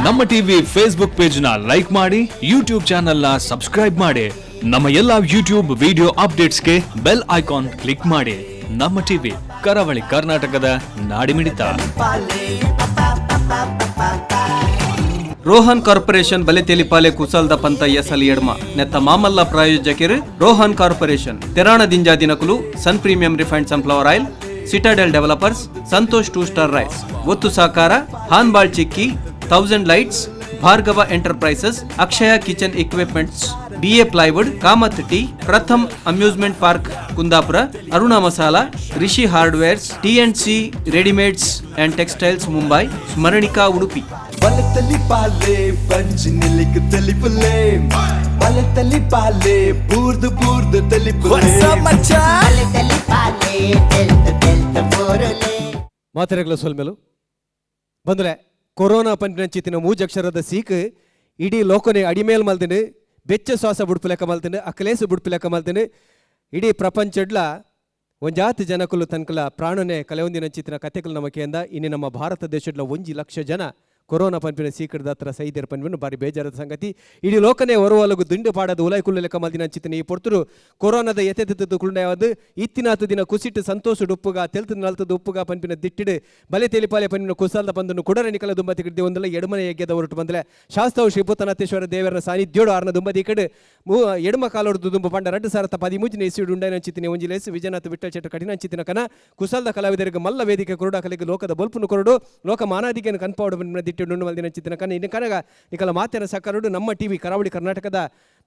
ನಮ್ಮ TV Facebook page ನ like ಮಾಡಿ, ಯೂಟ್ಯೂಬ್ ಚಾನೆಲ್ ನ ಸಬ್ಸ್ಕ್ರೈಬ್ ಮಾಡಿ. ನಮ್ಮ ಎಲ್ಲಾ ಯೂಟ್ಯೂಬ್ ವಿಡಿಯೋ ಅಪ್ಡೇಟ್ಸ್ಗೆ bell icon click ಮಾಡಿ. ನಮ್ಮ ಟಿವಿ, ಕರಾವಳಿ ಕರ್ನಾಟಕದ ನಾಡಿಮಿಡಿತ. ರೋಹನ್ ಕಾರ್ಪೊರೇಷನ್ ಬಲೆತೆಲಿಪಾಲೆ ಕುಸಲ್ದ ಪಂತ ಎಸಲ್ ಎಡ್ಮ ನೆತ್ತ ಮಾಮಲ್ಲ ಪ್ರಾಯೋಜಕರು ರೋಹನ್ ಕಾರ್ಪೊರೇಷನ್, ತೆರಾಣ ದಿಂಜಾ ದಿನಕುಲು, Sun Premium refined sunflower oil, Citadel Developers, Santosh Two Star rice. ಒತ್ತು ಸಾಕಾರ ಹಾನ್ಬಾಳ್ ಚಿಕ್ಕಿ, Thousand Lights, Bhargava Enterprises, Akshaya Kitchen Equipments, BA Plywood, Kamath Tea, Pratham Amusement Park Kundapura, Aruna Masala, Rishi Hardwares, T and C Readymades and Textiles Mumbai, Smaranika Udupi. ಬಲತಲಿ ಪಾಲೆ ಬಂಜಿ ನಿಲಿಕ್ ತೆಲಿಪುಲೆ, ಬಲತಲಿ ಪಾಲೆ ಬೂರ್ದು ಬೂರ್ದು ತೆಲಿಪುಲೆ. ಮಾತೆರೆಗಳ ಸೊಲ್ಮೆಲು ಬಂದ್ರೆ corona ಪಂಪಿನಂಚಿತ್ತಿನ ಮೂಜಕ್ಷರದ ಸೀಕ್ ಇಡೀ ಲೋಕನೆ ಅಡಿಮೇಲ್ ಮಲ್ತಿಂಡು, ಬೆಚ್ಚ ಶ್ವಾಸ ಬುಡ್ಪು ಲೆಕ್ಕ ಮಲ್ತಿಂಡು, ಅಕ್ಲೇಸು ಬುಡ್ಪು ಲೆಕ್ಕ ಮಲ್ತಿಂಡು. ಇಡೀ ಪ್ರಪಂಚಡ್ಲ ಒಂಜಾತಿ ಜನಕುಲು ತನ್ಕಲ ಪ್ರಾಣನೆ ಕಲೆಯೊಂದಿನಂಚಿತ್ತಿನ ಕತೆಕುಲು ನಮಕೆಂದ. ಇನ್ನು ನಮ್ಮ ಭಾರತ ದೇಶಡ್ಲ 1 ಲಕ್ಷ ಜನ ಕೊರೋನಾ ಪನ್ಪಿನ ಸೀಕರದ ಹತ್ರ ಸೈದೇರ್ ಪನ್ಪಿನ ಬಾರಿ ಬೇಜಾರದ ಸಂಗತಿ. ಇಡೀ ಲೋಕನೇ ಒರವಲಗು ದುಂಡು ಪಾಡದ ಉಲಾಯ್ಕುಲ್ಲು ಲೆಕ್ಕ ಮಲ್ದಿನಂಚಿತ್ತಿನ ಈ ಪೊರ್ತುಡು ಕೊರೋನಾದ ಎತೆತ್ತಿದ್ದು ಕುಂಡಯಾವದು ಇತ್ತಿನಾತು ದಿನ ಕುಸಿಟ್ಟು ಸಂತೋಷ ಉಪ್ಪುಗ ತೆಲ್ತು ನಲ್ತದ ಉಪ್ಪುಗ ಪನ್ಪಿನ ದಿಟ್ಟಿಡು ಬಲೆ ತೆಲಿಪಾಲೆ ಪನ್ಪಿನ ಕುಸಾಲ್ದ ಪಂದನ್ನು ಕುಡರ ನಿಕಲ ದುಂಬತಿ ಕಿಡ್ದಿ ಒಂದಲ್ಲ ಎಡಮನೆ ಯಜ್ಞದ ಹೊರಟು ಬಂದಲೆ ಶಾಸ್ತಾವು ಶ್ರೀ ಭೂತನಾಥೇಶ್ವರ ದೇವರ ಸಾನ್ನಿಧ್ಯೋಡು ಆರ್ನ ದುಂಬದಿ ಕಡೆ ಮೂ ಎಡಮ ಕಾಲೋಡು ದುಂಬು ಪಂಡ 2013ನೇ ಇಸ್ವಿಡು ಉಂಡಾಯಿನಂಚಿತ್ತಿನ ಒಂಜಿ ಲೇಸು ವಿಜಯನಾಥ ವಿಠಲ್ ಶೆಟ್ಟರ್ ಕಡಿನಂಚಿತ್ತಿನ ಕನ ಕುಸಲ್ದ ಕಲಾವಿದರಿಗೆ ಮಲ್ಲ ವೇದಿಕೆ ಕೊರಡು, ಅಕಲಿಗೆ ಲೋಕದ ಬೊಲ್ಪುನು ಕೊರಡು, ಲೋಕ ಮಾನಾದಿಗೆಯನ್ನು ಕನ್ಪಾಡು ಪನ್ಪಿನ ದಿಟ್ಟಿಡು ಉಂಡು ಮಲ್ದಿನಂಚಿತ್ತಿನ ಕನ. ಇನ್ನು ಕನಗ ನಿಕಲ ಮಾತಿನ ಸಕರುಡು ನಮ್ಮ ಟಿವಿ ಕರಾವಳಿ ಕರ್ನಾಟಕದ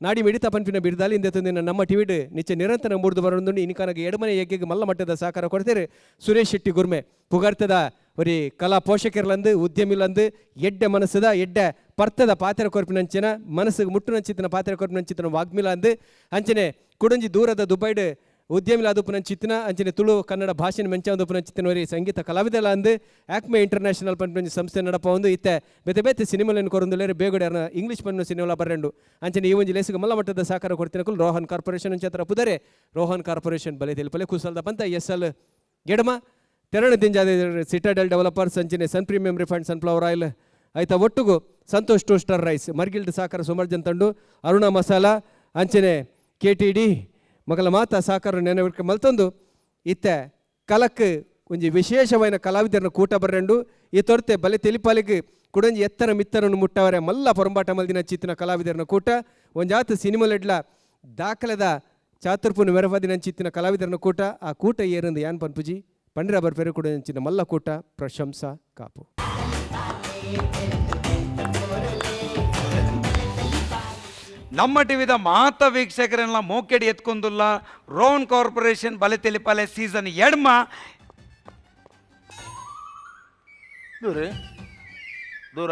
ನಾಡಿ ಮಿಡಿತ ಪನ್ಪಿನ ಬಿರುದಾಲಿ ತಂದಿನ ನಮ್ಮ ಟಿವಿಡ್ ನಿಚ್ಚ ನಿರಂತರ ಮೂಡ್ದು ಬರೋದು. ಇನ್ನು ಎಡಮನೆ ಯಜ್ಞಕ್ಕೆ ಮಲ್ಲ ಮಟ್ಟದ ಸಹಕಾರ ಕೊಡ್ತಾರೆ ಸುರೇಶ್ ಶೆಟ್ಟಿ ಗುರ್ಮೆ, ಪುಗರ್ತದ ಒರಿ ಕಲಾ ಪೋಷಕರ್ಲಂದು, ಉದ್ಯಮಿಲಂದು, ಎಡ್ಡೆ ಮನಸ್ಸದ ಎಡ್ಡೆ ಪರ್ತದ ಪಾತ್ರ ಕೊರ್ಪಿನಂಚಿನ, ಮನಸ್ಸಿಗೆ ಮುಟ್ಟುನಂಚಿತ್ತಿನ ಪಾತ್ರ ಕೊರ್ಪಿನಂಚಿತ್ತಿನ ವಾಗ್ಮಿಲ ಅಂದು. ಅಂಚನೆ ಕುಡಂಜಿ ದೂರದ ದುಬೈಡ್ ಉದ್ಯಮಿಲ ಚಿತ್ತಿನ, ಅಂಚನೆ ತುಳು ಕನ್ನಡ ಭಾಷೆನ ಮೆಂಚ ಒರಿ ಸಂಗೀತ ಕಲಾವಿದಲ ಅಂದು. ಆಕ್ಮೆ ಇಂಟರ್ನ್ಯಾಷನಲ್ ಪನ್ಪಂಜಿ ಸಂಸ್ಥೆ ನಡಪ ಒಂದು ಇತ್ತೆ ಬೇತೆ ಬೇತೆ ಸಿನಿಮಾలను ಕೊರೊಂದುಲ್ಲೆರ್. ಬೇಗಡೆ ಇಂಗ್ಲೀಷ್ ಪನ್ಪುನ ಸಿನಿಮಾ ಬರ್ರೆಂಡು. ಅಂಚನೆ ಈ ಒಂಜಿ ಲೇಸಿಗೆ ಮಲ್ಲ ಮಟ್ಟದ ಸಹಕಾರ ಕೊಡ್ತಿನಕುಲು ರೋಹನ್ ಕಾರ್ಪೊರೇಷನ್ ಅಂಚತ್ರ ಪುದರೆ ರೋಹನ್ ಕಾರ್ಪೊರೇಷನ್ ಬಲೆ ತೆಲುಪಲೆ ಕುಸಲ್ದ ಪಂತ ಎಸ್ ಎಲ್ ಗೆಡಮ, ತೆರಣ ದಿಂಜಾದ ಸಿಟಾಡೆಲ್ ಡೆವಲಪರ್ಸ್, ಅಂಚನೆ Sun Premium refined sunflower oil ಆಯ್ತಾ ಒಟ್ಟುಗು ಸಂತೋಷ್ two star rice, ಮರ್ಗಿಲ್ಡ್ ಸಾಕಾರ ಸುಮರ್ಜನ್ ತಂಡು, ಅರುಣ ಮಸಾಲ, ಅಂಚನೆ ಕೆಟಿಡಿ ಮಗಲ ಮಾತ ಸಾಕಾರ ನೆನವಿರ್ಕ ಮಲ್ತೊಂದು ಇತ್ತೆ ಕಲಕ್ ಒಂಜಿ ವಿಶೇಷವಾಯಿನ ಕಲಾವಿದರನ್ನ ಕೂಟ ಬರ್ರೆಂಡು. ಈ ತೊರ್ತೆ ಬಲೆ ತೆಲಿಪಾಲಿಗೆ ಕುಡಂಜಿ ಎತ್ತರ ಮಿತ್ತರನ್ನು ಮುಟ್ಟವರೆ ಮಲ್ಲ ಪೊರಂಬಾಟ ಮಲ್ದಿನ ಚಿತ್ತಿನ ಕಲಾವಿದರನ್ನ ಕೂಟ. ಒಂಜಾತ ಸಿನಿಮಾಲೆಡ್ಲ ದಾಖಲೆದ ಚಾತುರ್ಪುನ ಮೆರವದಿನ ಚಿತ್ತಿನ ಕಲಾವಿದರನ್ನ ಕೂಟ. ಆ ಕೂಟ ಏರಂದು ಯಾನ್ ಪನ್ಪುಜಿ, ಪಂಡ್ರ ಬರ್ಪೇರು ಕೂಡ ಅಂಚಿನ ಮಲ್ಲ ಕೂಟ ಪ್ರಶಂಸಾ ಕಾಪು. ನಮ್ಮ ಟಿವಿದ ಮಾತ ವೀಕ್ಷಕರನ್ನೆಲ್ಲ ಮೋಕೆಡಿ ಎತ್ಕೊಂದುಲ್ಲ ರೋಹನ್ ಕಾರ್ಪೊರೇಷನ್ ಬಲೆ ತೆಲಿಪಾಲೆ ಸೀಸನ್ ಎಡ್ಮ. ದೂರ ದೂರ.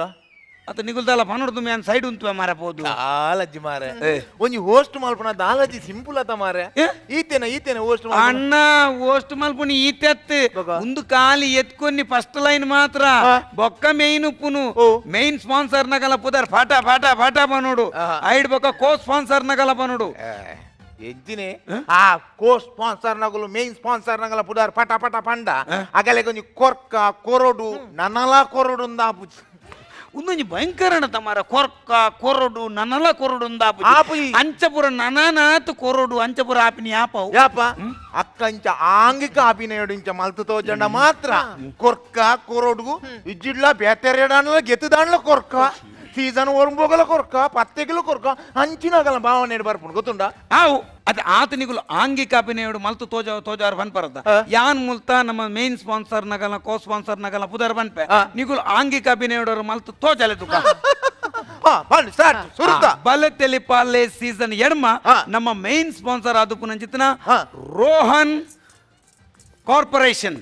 ಅತ ನಿಗುಲ್ದಲ್ಲ ಪನೊಡ್ದು ಮ್ಯಾನ್ ಸೈಡ್ ಉಂತುವೆ ಮಾರ ಪೋದು. ದಾಲಜ್ಜಿ ಮಾರೆ, ಒಂಜಿ ಹೋಸ್ಟ್ ಮಲ್ಪನ ದಾಲಜ್ಜಿ ಸಿಂಪಲ್ ಆತ ಮಾರೆ. ಈತೇನ ಈತೇನ ಹೋಸ್ಟ್. ಅಣ್ಣ, ಹೋಸ್ಟ್ ಮಲ್ಪುನಿ ಈತೆತ್. ಬೊಕ? ಒಂದು ಕಾಲಿ ಎತ್ಕೊನ್ನಿ ಫಸ್ಟ್ ಲೈನ್ ಮಾತ್ರ. ಬೊಕ್ಕ ಮೇಯ್ನ್ ಉಪ್ಪುನು ಮೇನ್ ಸ್ಪಾನ್ಸರ್ ನಗಲ ಪುದರ್ ಫಾಟ ಫಾಟ ಫಾಟ ಪನೋಡು. ಐಡ್ ಬೊಕ್ಕ ಕೋ ಸ್ಪಾನ್ಸರ್ ನಗಲ ಪನೋಡು. ಎಂಚಿನೆ ಆ ಕೋ ಸ್ಪಾನ್ಸರ್ ನಗುಲು, ಮೇನ್ ಸ್ಪಾನ್ಸರ್ ನಗಲ ಪುದಾರ್ ಪಟ ಪಟ ಪಂಡ ಅಗಲೆ ಒಂಜಿ ಕೊರ್ಕ ಕೊರಡು ನನಲ ಕೊರಡು ಆಪುಜಿ. ಉಂದೊಂಜಿ ಭಯಂಕರಣ ತಮಾರ, ಕೊರ್ಕ ಕೊರಡು ನನಲ ಕೊರಡು ಉಂದಾಪುಜಿ. ಆಪುಜಿ. ಅಂಚಪುರ ನನನಾತ್ ಕೊರಡು ಅಂಚಪುರ ಆಪಿನಿ ಆಪವು. ಯಾಪ ಅಕ್ಕಂಚ ಆಂಗಿಕ ಅಭಿನಯಡು ಇಂಚ ಮಲ್ತು ತೋಜಂಡ ಮಾತ್ರ ಕೊರ್ಕ ಕೊರಡು ಇಜ್ಜಿಡ್ಲ ಬೇತೆರೆಡಾನ್ಲ ಗೆತ್ತುದಾನ್ಲ ಕೊರ್ಕ, ಸೀಸನ್ ಒರಂಬೋಗಲ ಕೊರ್ಕ, ಪತ್ತೆಗಲ ಕೊರ್ಕ, ಅಂಚಿನಗಲ ಭಾವನೆ ಬರ್ಪುಂಡು ಗೊತ್ತುಂಡ. ಆವು ಅದು ಆತನಿಗುಲು ಆಂಗಿಕ ಅಭಿನಯಡು ಮಲ್ತು ತೋಜ ತೋಜಾರ್ ಪನ್ಪರದ. ಯಾನ್ ಮುಲ್ತ ನಮ್ಮ ಮೇನ್ ಸ್ಪಾನ್ಸರ್ ನಗಲ ಕೋ ಸ್ಪಾನ್ಸರ್ ನಗಲ ಪುದರ್ ಪನ್ಪೆ, ನಿಗುಲು ಆಂಗಿಕ ಅಭಿನಯಡೋರು ಮಲ್ತು ತೋಜಲೆ ತುಕ. ಹಾ, ಬನ್ನಿ, ಸ್ಟಾರ್ಟ್ ಸುರುತ. ಬಲೆ ತೆಲಿಪಾಲೆ ಸೀಸನ್ ಎಡ್ಮ ನಮ್ಮ ಮೇನ್ ಸ್ಪಾನ್ಸರ್ ಆದ ಪುನಂಚಿತನ ರೋಹನ್ ಕಾರ್ಪೊರೇಷನ್.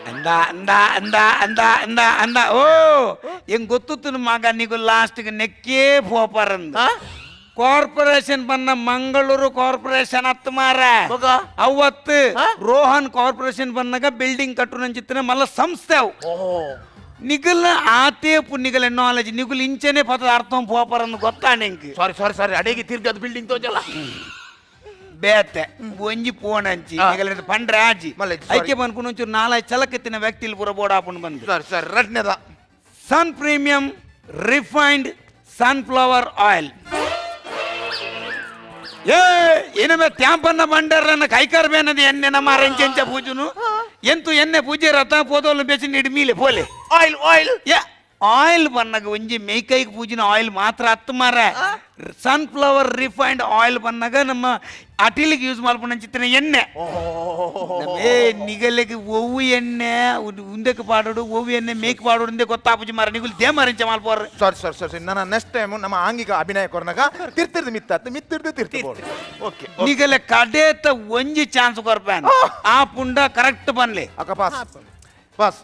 ಅಂದ ಅಂದ ಅಂದ ಅಂದ ಅಂದ ಅಂದ ಓ ಎಂಗ್ ಗೊತ್ತುತ್ತು ಮಗ, ನಿಗು ಲಾಸ್ಟ್ ನೆಕ್ಕೇ ಪೋಪರಂದು. ಕಾರ್ಪೊರೇಷನ್ ಬನ್ನ ಮಂಗಳೂರು ಕಾರ್ಪೊರೇಷನ್ ಹತ್ತು ಮಾರ. ಬೊಕ? ಅವತ್ತು ರೋಹನ್ ಕಾರ್ಪೊರೇಷನ್ ಬಂದಾಗ ಬಿಲ್ಡಿಂಗ್ ಕಟ್ಟು ನಂಚಿತ್ತನ ಮಲ್ಲ ಸಂಸ್ಥೆ ಅವು. ನಿಗಲ ಆತೇ ನಿಗಲ ನಾಲೆಜ್ ನಿಗುಲ್ ಇಂಚನೆ ಪದ ಅರ್ಥ ಪೋಪರಂದು ಗೊತ್ತಾ ನಿಂಗೆ? ಸಾರಿ ಸಾರಿ ಸಾರಿ, ಅಡೇಗೆ ತಿರ್ಗದ ಬಿಲ್ಡಿಂಗ್ ತೋಜಲ್ಲ. ಬೇತೆ ಒಂಜಿ ಪೋಣಂಚಿ ನಿಗಲ ಪಂಡ್ರೆ ಆಜಿ ಮಲ್ಲೆ, sorry. ಐಕೆ ಪನ್ಪುನ ಒಂಚೂರು ನಾಲಾಯ್ ಚಲಕೆತ್ತಿನ ವ್ಯಕ್ತಿಲ್ ಪೂರ ಬೋರ್ಡ್ ಆಪುಂಡು ಬಂದು. ಸರಿ ಸರಿ, ರಡ್ನೆದ. Sun Premium refined sunflower oil. ಏ ಏನಮೆ ತ್ಯಾಂಪನ್ನ ಬಂಡರ್ನ ಕೈಕಾರ್ ಬೇನది ಎಣ್ಣೆ ನಮ್ಮ ಅರೆಂಚೆಂಚ ಪೂಜುನು ಎಂತು ಎಣ್ಣೆ ಪೂಜೆ ರಥ ಪೋದೋಲು ಬೆಸಿ ನೀಡಿ ಮೀಲೆ ಪೋಲೆ. Oil oil. ಏ ಆಯಿಲ್ ಬನ್ನಗ ಒಂಜಿ ಮೇಕೈಗೆ ಪೂಜಿನ ಆಯಿಲ್ ಮಾತ್ರ ಹತ್ತು ಮಾರ. Sunflower refined oil ಬನ್ನಗ ನಮ್ಮ ಅಟಿಲಿಗೆ ಯೂಸ್ ಮಲ್ಪುನಂಚಿತ್ತಿನ ಎಣ್ಣೆ. ಏ ನಿಗಲೆಗೆ ಒವ್ವು ಎಣ್ಣೆ ಉಂದಕ್ಕೆ ಪಾಡೋಡು, ಒವ್ವು ಎಣ್ಣೆ ಮೇಕ್ ಪಾಡೋಡು ಉಂದೆ ಗೊತ್ತಾಪುಜಿ ಮಾರ. ನಿಗುಲ್ they ಮರಿಂಚ ಮಲ್ಪೋರ್. ಸಾರಿ ಸಾರಿ ಸಾರಿ, ನನ್ನ ನೆಕ್ಸ್ಟ್ ಟೈಮ್ ನಮ್ಮ ಆಂಗಿಕ ಅಭಿನಯ ಕೊರ್ನಾಗ ತಿರ್ತಿರ್ದು ಮಿತ್ತತ್ತು ಮಿತ್ತಿರ್ದು ತಿರ್ತಿ. ಓಕೆ. ನಿಗಲೆ ಕಡೇತ ಒಂಜಿ ಚಾನ್ಸ್ ಕೊರ್ಪಾನ್, ಆ ಪುಂಡ ಕರೆಕ್ಟ್ ಬನ್ಲೆ. ಅಕ್ಕ, pass pass.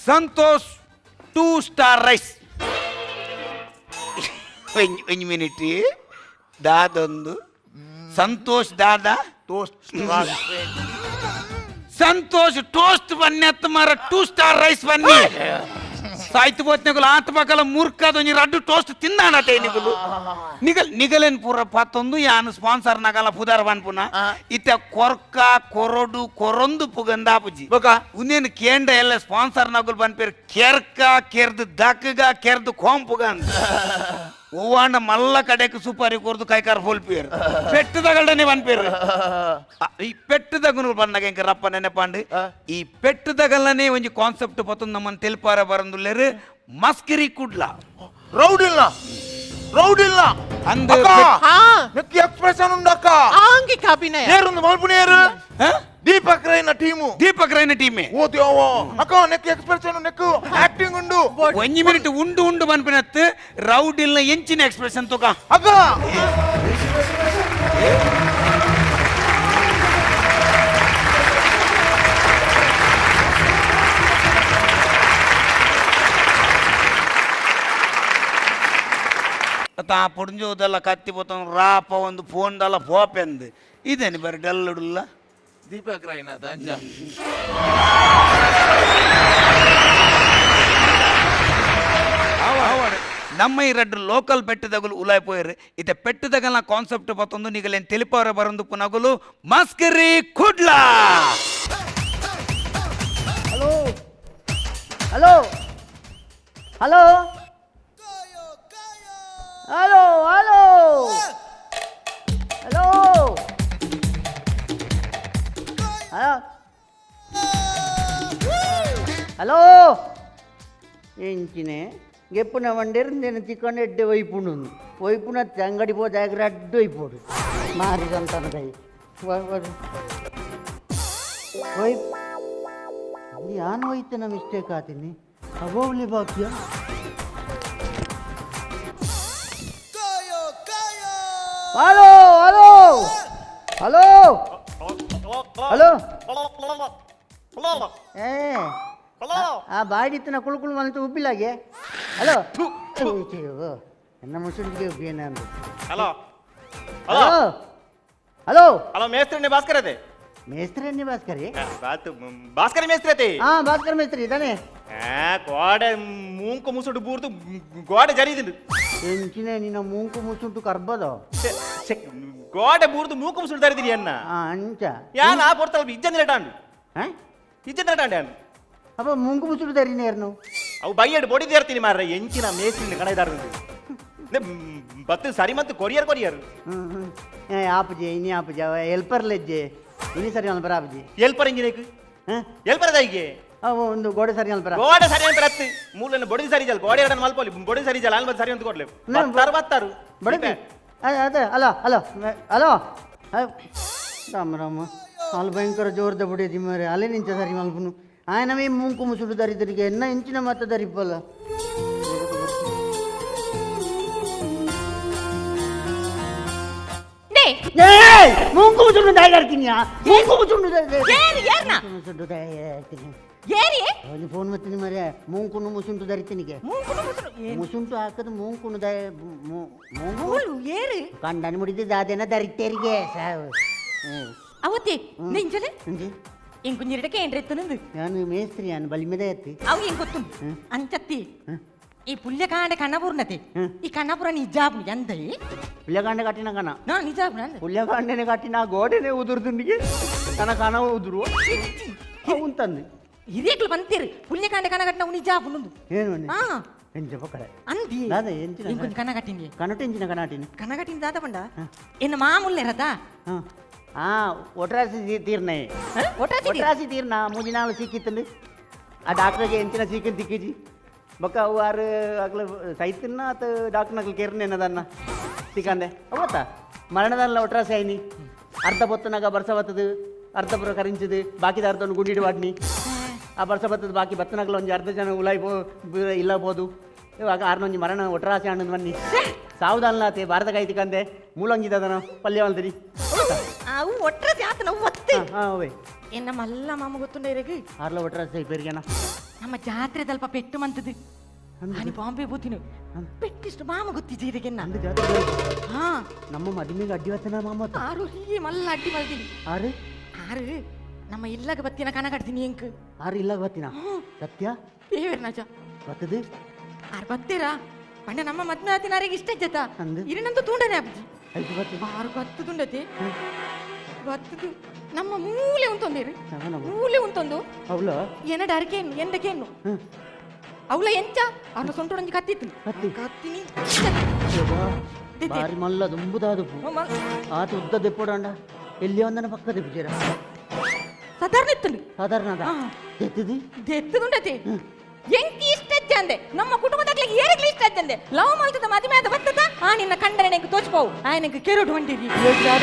Santosh 2 star rice. ಒಂಜಿ ಮಿನಿಟ್, ದಾದೊಂದು ಸಂತೋಷ್ ದಾದಾ ಟೋಸ್ಟ್. ಸಂತೋಷ್ ಟೋಸ್ಟ್ ಬನ್ನಿ ಅತ್ತ ಮಾರ, 2 ಸ್ಟಾರ್ ರೈಸ್ ಬನ್ನಿ ಸಾಯ್ತು ಬೋತ್ನೆಗುಲು ಆತ ಪಕ್ಕಲ ಮೂರ್ಖದ ಒಂಜಿ ರಡ್ಡು ಟೋಸ್ಟ್ ತಿಂದಾಣತೆ ನಿಗುಲು. ನಿಗಲ್ ನಿಗಲೇನ್ ಪೂರ ಪತ್ತೊಂದು ಯಾನು ಸ್ಪಾನ್ಸರ್ ನಗಲ ಪುದಾರ್ ಪನ್ಪುನ ಇತ್ತ ಕೊರ್ಕ ಕೊರಡು ಕೊರೊಂದು ಪುಗಂದಾಪುಜಿ. ಬೊಕ? ಉನ್ನೇನು ಕೇಂದ್ರ ಎಲ್ಲ ಸ್ಪಾನ್ಸರ್ ನಗುಲ್ ಪನ್ಪೇರು ಕೆರ್ಕ ಕೆರ್ದು ದಕ್ಕಗ ಕೆರ್ದು ಕೋಂಪುಗಂದ ಹೂವಾಂಡ ಮಲ್ಲ ಕಡೆಕ್ ಸುಪಾರಿ ಕೊರ್ದು ಕೈಕಾರ ಫೋಲ್ಪಿಯರು ಪೆಟ್ಟದಗಲ್ಡನೆ ಪನ್ಪೇರು. ಈ ಪೆಟ್ಟದಗುನು ಬಂದಾಗ ಎಂಕ ರಪ್ಪ ನೆನಪಾಂಡು. ಈ ಪೆಟ್ಟದಗಲ್ಲನೆ ಒಂಜಿ ಕಾನ್ಸೆಪ್ಟ್ ಪತ್ತೊಂದು ನಮ್ಮನ್ನು ತೆಲ್ಪಾರ ಬರಂದುಲ್ಲೇರು ಮಸ್ಕಿರಿ ಕುಡ್ಲ. ರೌಡ್ ಇಲ್ಲ, ರೌಡ್ ಇಲ್ಲ. ಅಂದ್ ಅಕ್ಕ, ಹಾ. ನೆಕ್ki ಎಕ್ಸ್ಪ್ರೆಷನ್ ಉಂಡಕ್ಕ. ಆಂಗಿಕ ಅಭಿನಯ. ಏರುಂದು ಮಲ್ಪುನೇರು. ಹ? ದೀಪಕ್ ರೈನ ಟೀಮು. ದೀಪಕ್ ರೈನ ಟೀಮೆ. ಓ ದೇವ, ಅಕ್ಕ neck expression neck acting ಉಂಡು. ಒಂಜಿ ಮಿನಿಟ್, ಉಂಡು ಉಂಡು ಪನ್ಪಿನತ್ತು ರೌಡ್ ಇಲ್ಲ ಎಂಚಿನ ಎಕ್ಸ್ಪ್ರೆಷನ್ ತುಕ. ಅಕ್ಕ. ಆ ಪೊಡಿಂಜೋದೆಲ್ಲ ಕತ್ತಿ ಪೋತಂದು ರಾಪ ಒಂದು ಫೋನ್ದಲ್ಲ ಫೋಪೆಂದು ಇದೇನು ಬರೀ ಡಲ್ಲುಡುಲ್ಲ. ದೀಪಕ್ ರೈನ ಅಂಜ. ನಮ್ಮ ಈ ರಡ್ಡು ಲೋಕಲ್ ಪೆಟ್ಟದಗುಲು ಉಲಾಯ್ ಪೋಯರು. ಇತ್ತೆ ಪೆಟ್ಟದಗಲ್ನ ಕಾನ್ಸೆಪ್ಟ್ ಪತ್ತೊಂದು ನಿಗಲೇನು ತಿಳಿಪಾರ ಬರಂದು ಪುನಗುಲು ಮಸ್ಕರಿ Kudla. Hello hello hello hello hello hello hello hello. ಎಂಚಿನೆ ಗೆಪ್ಪುನ ವಂಡೇರು నేను ಚಿಕ್ಕಂಡ ಎಡ್ಡೆ ವೈಪುಂಡು ವೈಪುನ ಅಂಗಡಿ ಪೋದಾಗ ರಡ್ಡು ವೈಪೋಡು ಮಾರಿದಂತನದೈ ವೈಪ್ ಯಾನ್ ಹೋಯ್ತನ mistake ಆತೀನಿ ಅಬೋವ್ಲಿ ಬಾಕ್ಯ. Hello hello hello hello. ಏ ಆ ಬಾಡಿತ್ತಿನ ಕುಳುಕುಳು ಮಲ್ತು ಉಬ್ಬಿಲಾಗೆ. ಹಲೋ, ಎನ್ನ ಮುಸುಂಡಿಗೆ ಉಬ್ಬಿಯನ ಅಂದು. Hello. Hello hello hello, ಮೇಸ್ತ್ರಿ ಭಾಸ್ಕರ್ ಅದೇ. ಮೇಸ್ತ್ರಿ ಭಾಸ್ಕರಿ. ಭಾಸ್ಕರ ಮೇಸ್ತ್ರಿ ಅದೇ. ಹಾ, ಭಾಸ್ಕರ್ ಮೇಸ್ತ್ರಿ ಇದ್ದಾನೆ. ಗೋಡೆ ಮೂಂಕು ಮುಸುಡು ಬೂರ್ದು ಗೋಡೆ ಜರಿದಿಂಡು. ಎಂಚಿನ ನಿನ್ನ ಮೂಂಕು ಮುಸುಂಟು ಕರ್ಬದ. ಗೋಡೆ ಬೂರ್ದು ಮೂಕು ಮುಸುಡು ತರಿದಿರಿ ಅನ್ನ. ಹಾ, ಅಂಚ. ಯಾನ್ ಆ ಪೊರ್ತಲ್ ಇಜ್ಜಂದಿರ ಟಾಂಡು. ಹಾ? ಇಜ್ಜಂದಿರ ಟಾಂಡೆ ಅಣ್ಣ. ಅಪ್ಪ ಮೂಂಕು ಮುಸುಡು ತರಿನೇರ್ನು. ಅವು ಬೈಯಡ್ ಬೊಡಿ ತೇರ್ತೀನಿ ಮಾರ್ರೆ. ಎಂಚಿನ ಮೇಸ್ತ್ರಿನ ಕಣೈದಾರ ಬತ್ತು ಸರಿ ಮತ್ತು ಕೊರಿಯರ್ ಕೊರಿಯರ್. ಹ್ಮ್ ಹ್ಮ್. ಏ ಆಪುಜಿ ಇನಿ ಆಪುಜಿ ಅವ ಹೆಲ್ಪರ್ ಲೆಜ್ಜೆ ಇನಿ ಸರಿ ಅನ್ಪರ ಆಪುಜಿ. ಎಲ್ಪರ್ ಇಂಜಿನೇಕ್. ಹಾ. ಎಲ್ಪರ್ ದಾಯಿಗೆ. ಅವು ಒಂದು ಗೋಡೆ ಸರಿ ಅನ್ಪರ. ಗೋಡೆ ಸರಿ ಅಂತ ರತ್ತು ಮೂಲನ ಬೊಡಿ ಸರಿ ಜಲ್ ಗೋಡೆ ಎರಡನ್ನ ಮಲ್ಪೊಲಿ ಬೊಡಿ ಸರಿ ಜಲ್ ಅಲ್ಬ ಸರಿ ಅಂತ ಕೊಡ್ಲೆ. ಬತ್ತಾರು ಬತ್ತಾರು. ಬಡಪಿ ಅದೇ. Hello hello hello, Rama Rama, ಅಲ್ಲಿ ಭಯಂಕರ ಜೋರ್ದ ಬಡಿಯದಿ ಮಾರೆ. ಅಲ್ಲೇ ನಿಂಚ ಸರಿ ಮಲ್ಪುನು ಆಯನವೇ ಮೂಂಕು ಮುಸುಡು ದರಿದರಿಗೆ ಎನ್ನ ಇಂಚಿನ ಮತ್ತ ದರಿಪಲ್ಲ. ಡೇ. ಏಯ್ ಮೂಂಕು ಮುಸುಡು ದಾಯಿರ್ತೀನಿ, ಮೂಂಕು ಮುಸುಡು. ಏರು ಏರ್ನ? ಮುಸುಡು ದಾಯಿರ್ತೀನಿ. ಏರಿ. ಅವನು ಫೋನ್ ಮಾಡ್ತೀನಿ ಮರೆ, ಮೂಂಕುನು ಮುಸುಂಟು ದರಿತಿನಿಗೆ. ಮೂಂಕುನು ಮುಸುಡು ಏನ್? ಮುಸುಂಟು ಹಾಕದು ಮೂಂಕುನು the ಮೂಂಕು. ಮೂಲು ಏರು. ಕಂಡನ ಮುಡಿದು ದಾದೇನ ದರಿತೇರಿಗೆ ಸಾವು. ಹ್ಮ್. ಅವತ್ತೆ ನೆಂಜಲೆ. ಅಂಜಿ. ಎಂಕು ನಿರಡಕ್ಕೆ ಏನ್ರೆತ್ತನಂದು. ನಾನು ಮೇಸ್ತ್ರಿ, ನಾನು ಬಲಿಮೆದ ಎತ್ತಿ. ಅವು ಹೆಂಗ್ ಗೊತ್ತು ಅಂಚತ್ತಿ. ಈ ಪುಲ್ಯಕಾಂಡ ಕಣ್ಣಪುರ್ನತೆ ಈ ಕಣ್ಣಪುರ ನಿಜಾಪು ಎಂದೈ ಪುಲ್ಯಕಾಂಡ ಕಟ್ಟಿನ ಕಣ ನಾ ನಿಜಾಪು ಅಂದ ಪುಲ್ಯಕಾಂಡನೆ ಕಟ್ಟಿನ ಗೋಡೆನೆ ಉದುರ್ದುಂಡಿಗೆ ಕನ ಕನ ಉದುರು ಉಂತಂದು ಹಿರಿಯಕ್ಲು ಬಂತೀರಿ ಪುಲ್ಯಕಾಂಡ ಕಣ ಕಟ್ಟಿನ ನಿಜಾಪು ನುಂದು ಏನು ಆ ಎಂಚ ಪಕ್ಕಡೆ ಅಂದಿ ದಾದ ಎಂಚಿನ ಇಂಕೊಂಜಿ ಕಣ ಕಟ್ಟಿನಿ ಕನಟು ಎಂಚಿನ ಕನಾಟಿನಿ ಕಣ ಕಟ್ಟಿನ ದಾದ ಪಂಡ ಎನ್ನ ಮಾಮೂಲ್ಯ ರತಾ ಆ ಒಟ್ರಾಸಿ ತೀರ್ನೆ ಒಟ್ರಾಸಿ ತೀರ್ನ ಮೂಜಿನಾಳು ಸಿಕ್ಕಿತ್ತಂದು ಆ ಡಾಕ್ಟರ್ಗೆ ಎಂಚಿನ ಸೀಕಿನ ತಿಕ್ಕಿಜಿ ಬೊಕ್ಕ ಅವು ಆರು ಅಕ್ಲ ಸೈತಿನ ಆತ ಡಾಕ್ಟರ್ನಕ್ಲು ಕೇರ್ನೇನದನ್ನ ತಿಕ್ಕಂದೆ ಅವತ್ತ ಮರಣದಲ್ಲ ಒಟ್ರಾಸಿ ಆಯ್ನಿ ಅರ್ಧ ಬೊತ್ತನಾಗ ಬರ್ಸ ಬತ್ತದು ಅರ್ಧ ಪುರ ಕರಿಂಚದು ಬಾಕಿದ ಅರ್ಧ ಗುಂಡಿಡು ವಾಡ್ನಿ ಆ ಬರ್ಸ ಬತ್ತದ ಬಾಕಿ ಬತ್ತನಗ್ಲ ಒಂಜಿ ಅರ್ಧ ಜನ ಉಲಾಯ್ ಪೋ ಇಲ್ಲ ಬೋದು ಇವಾಗ ಆರ್ನೊಂಜಿ ಮರಣ ಒಟ್ರಾಸಿ ಹಣ್ಣು ಬನ್ನಿ ಸಾವುದಾನ್ಲಾತೆ ಭಾರತ ಕಾಯ್ತಿ ಕಂದೆ ಮೂಲಂಗಿದನ ಪಲ್ಯ ಅಂತೀರಿ ಅವು ಒಟ್ರಾಸಿ ಆತನ ಒತ್ತೆ ಹಾಂ ಅವೇ ಎನ್ನ ಮಲ್ಲ ಮಾಮ ಗೊತ್ತುಂಡ ಇರಗೆ ಆರ್ಲ ಒಟ್ರಾಸಿ ಪೇರಿಗೆನ ನಮ್ಮ ಜಾತ್ರೆ ದಲ್ಪ ಪೆಟ್ಟು ಮಂತದು అని ಬಾಂಬೆ పోతిను పెట్టిಷ್ಟು ಮಾಮ ಗೊತ್ತಿಜಿ ಇದಕ್ಕೆನ್ನ ಹಾ ನಮ್ಮ ಮದುವೆಗೆ ಅಡ್ಡಿ ಬತ್ತನ ಮಾಮ ಆರು ಹೀಗೆ ಮಲ್ಲ ಅಡ್ಡಿ ಮಲ್ತೀನಿ ಆರು ಆರು ನಮ್ಮ ಇಲ್ಲಗ ಬತ್ತಿನ ಕನ ಕಟ್ತೀನಿ ಎಂಕ್ ಆರು ಇಲ್ಲಾಗ ಬತ್ತಿನ ಸತ್ಯ ದೇವೇರ್ ನಾಚ ಬತ್ತದು ಆರು ಬತ್ತೀರಾ ಪಂಡ ನಮ್ಮ ಮದ್ವೆ ಆತಿನ ಆರಿಗೆ ಇಷ್ಟ ಜತ ಇರಿನಂತೂ ತೂಂಡನೆ ಅಪ್ಜಿ ಐದು ಬತ್ತದು ಆರು ಬತ್ತದುಂಡತಿ ಬತ್ತದು ನಮ್ಮ ಮೂಲೆ ಉಂತೊಂದಿರಿ ಮೂಲೆ ಉಂತೊಂದು ಅವಳ ಎನ್ನಡ ಅರಿಕೇನು ಎಂದಕೇನು ಅವಳ ಎಂಚ ಅವ್ರ ಸೊಂಟೊಡೊಂಜಿ ಕತ್ತಿತ್ತು ಕತ್ತಿನಿ ಬಾರಿ ಮಲ್ಲ ದುಂಬುದಾದು ಆತ ಉದ್ದ ದೆಪ್ಪೊಡಂಡ ಎಲ್ಲಿ ಒಂದನ ಪಕ್ಕ ದೆಪ್ಪುಜೇರ ಸಾಧಾರಣ ಇತ್ತು ಸಾಧಾರಣ ದೆತ್ತದು ದೆತ್ತದುಂಡತಿ ಎಂಕಿ ಇಷ್ಟ ಅಂದೆ ನಮ್ಮ ಕುಟುಂಬದಾಗ್ಲಿಗೆ ಏರಿಗ್ಲಿ ಇಷ್ಟ ಅಂದೆ ಲವ್ ಮಲ್ತದ ಮದುವೆ ಆದ ಬತ್ತದ ಆ ನಿನ್ನ ಕಂಡರೆ ನೆಂಗೆ ತೋಚ್ಪಾವು ಆಯನಂಗೆ ಕೆರಡು ಹೊಂಡಿರಿ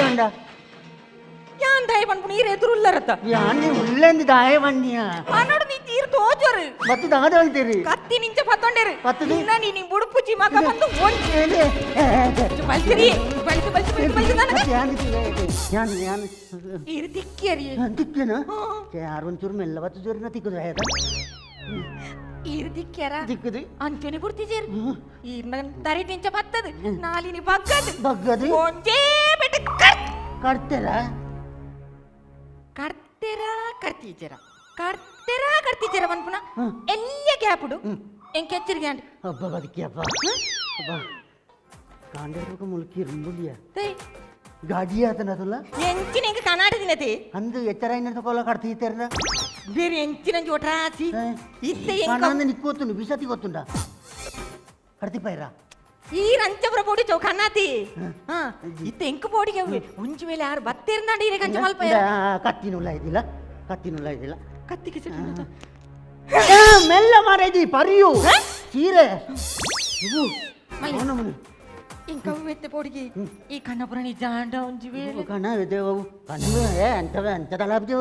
ಉಂಡ ಯಾನ್ ದಾಯ ಪನ್ಪುಣ ಈರ್ ಎದುರುಲ್ಲರತ್ತ ಯಾನ್ ಉಲ್ಲೆಂದು ದಾಯ ಬನ್ನಿಯ ಪನ್ನೊಡು ನೀ ತೀರ್ ತೋಜೋರು ಬತ್ತು ದಾದ ಹೇಳ್ತೀರಿ ಕತ್ತಿ ನಿಂಚ ಪತ್ತೊಂಡೇರು ಪತ್ತದು? ಇನ್ನ ನೀ ಬುಡುಪುಚಿ ಮಗ ಬಂದು ಒಂಜಿ ಬಲ್ತಿರಿ ಬಲ್ತು ಬಲ್ತು ಬಲ್ತು ಬಲ್ತು ನನಗೆ ಯಾನ್ ಯಾನ್ ಈರ್ ತಿಕ್ಕಿಯರಿ ತಿಕ್ಕೇನ ಯಾರು ಒಂಚೂರು ಮೆಲ್ಲ ಬತ್ತು ಜೋರಿನ ತಿಕ್ಕುದು ಆಯ್ತಾ ಈರ್ ತಿಕ್ಕ್ಯಾರ ತಿಕ್ಕುದು ಅಂಚನೆ ಬುಡ್ತಿಜೇರು ಈರ್ನ ತರಿ ನಿಂಚ ಬತ್ತದು ನಾಲಿನಿ ಬಗ್ಗದು ಬಗ್ಗದು? ಒಂಜೇ ಬೆಟ್ಟ ಕಡ್ತೀರಾ ಕಡ್ತೆರಾ ಕಡ್ತೀಜರ ಕಡ್ತೆರಾ ಕಡ್ತೀಜರ ಪನ್ಪುನ ಎಲ್ಲ ಗ್ಯಾಪುಡು ಎಂಕೆ ಎಚ್ಚರಿಕೆ ಅಂಡ್ ಅಬ್ಬ ಬದುಕಿ ಅಬ್ಬ ಅಬ್ಬ ಕಾಂಡೇರ್ಬೇಕು ಮುಲ್ಕಿ ಇರುಂಬುಲಿಯ ಗಾಡಿ ಆತನ ಅದಲ್ಲ ಎಂಚಿನ ಎಂಕ ಕನಾಟ ದಿನತೆ ಅಂದು ಎಚ್ಚರ అయినంత కోల కడతీతారా ಬೇರೆ ಎಂಚಿನ ಒಟ್ರಾಸಿ ಇತ್ತೆ ಎಂಕ ಕಣ್ಣಂದು ನಿಕ್ಕೋತುಂಡು ಬಿಸತಿ ಗೊತ್ತುಂಡ ಕಡ್ತಿಪಾಯ್ರಾ ಈ ರಂಚಪುರ ಪೋಡಿ ಚೌ ಕನ್ನಾತಿ ಹಾ ಇತ್ತೆ ಎಂಕ ಪೋಡಿಗೆ ಒಂಜಿ ಮೇಲೆ ಯಾರು ಬತ್ತೇರ್ನಾಂಡ ಇರೆ ಕಂಚ ಮಲ್ಪಯ ಕತ್ತಿನುಲ್ಲ ಇದಿಲ್ಲ ಕತ್ತಿನುಲ್ಲ ಇದಿಲ್ಲ ಕತ್ತಿಗೆ ಸಿಟ್ಟು ಮೆಲ್ಲ ಮಾರೇದಿ ಪರಿಯು ಸೀರೆ ಇವು ಅವನಮನೆ ಇಂಕ ಎತ್ತೆ ಪೋಡಿಗೆ ಈ ಕಣ್ಣಪುರ ನಿಜಾಂಡ ಒಂಜಿ ವೇಳೆ ಕಣ ದೇವವು ಕಣ್ಣು ಎಂತವ ಎಂತ ದಾಲಾಬ್ಜಿ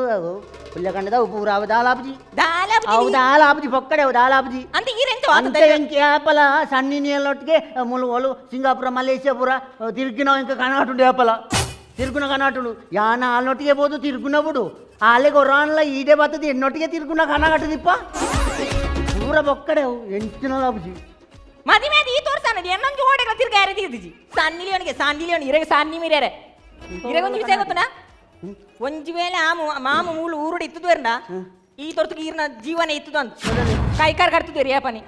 ಪುಲ್ಯ ಕಣ್ಣದ ಪೂರಾವ ದಾಲಾಬ್ಜಿ ದಾಲಾಬ್ಜಿ ಅವು ದಾಲಾಬ್ಜಿ ಪೊಕ್ಕಡೆ ಅವು ದಾಲಾಬ್ಜಿ ಅಂತ ಈರೆಂತ ಅಂತ ಎಂಕೆ ಆಪಲ ಸಣ್ಣ ನೀಲೊಟ್ಟಿಗೆ ಮುಳು ಒಳು ಸಿಂಗಾಪುರ ಮಲೇಷ್ಯಾ ಪುರ ತಿರುಗಿನ ಇಂಕ ಕನಾಟುಂಡು ಆಪಲ ತಿರುಗುನ ಕನಾಟುಂಡು ಯಾನ ಆಲ್ನೊಟ್ಟಿಗೆ ಬೋದು ತಿರುಗುನ ಬಿಡು ಆಲೆ ಗೊರಾನ್ಲ ಈಡೆ ಬತ್ತದ ಎನ್ನೊಟ್ಟಿಗೆ ತಿರುಗುನ ಕನ ಕಟ್ಟದಿಪ್ಪ ಪೂರ ಬೊಕ್ಕಡೆ ಅವು ಎಂಚಿನ ಲಾಬ್ಜಿ ಮದಿಮೆ ಈ ತೋರ್ಸಾನ ಎನ್ನೊಂಜಿ ಓಡೆಗಳ ತಿರ್ಗ ಯಾರೇ ತಿರ್ದಿಜಿ ಸನ್ನಿ ಲಿಯೋನಿಗೆ ಸನ್ನಿ ಲಿಯೋನಿ ಇರೆಗೆ ಸನ್ನಿ ಮೀರೇರೆ ಇರೆಗೆ ಒಂಜಿ ವಿಷಯ ಗೊತ್ತುನಾ ಒಂಜಿ ವೇಳೆ ಆ ಮಾಮ ಮೂಲು ಊರುಡು ಇತ್ತುದು ಈ ತೊರ್ತುಗೆ ಈರ್ನ ಜೀವನ ಇತ್ತುದು ಅಂತ ಕೈಕಾರ್ ಕಟ್ತುದು ಏಪನಿ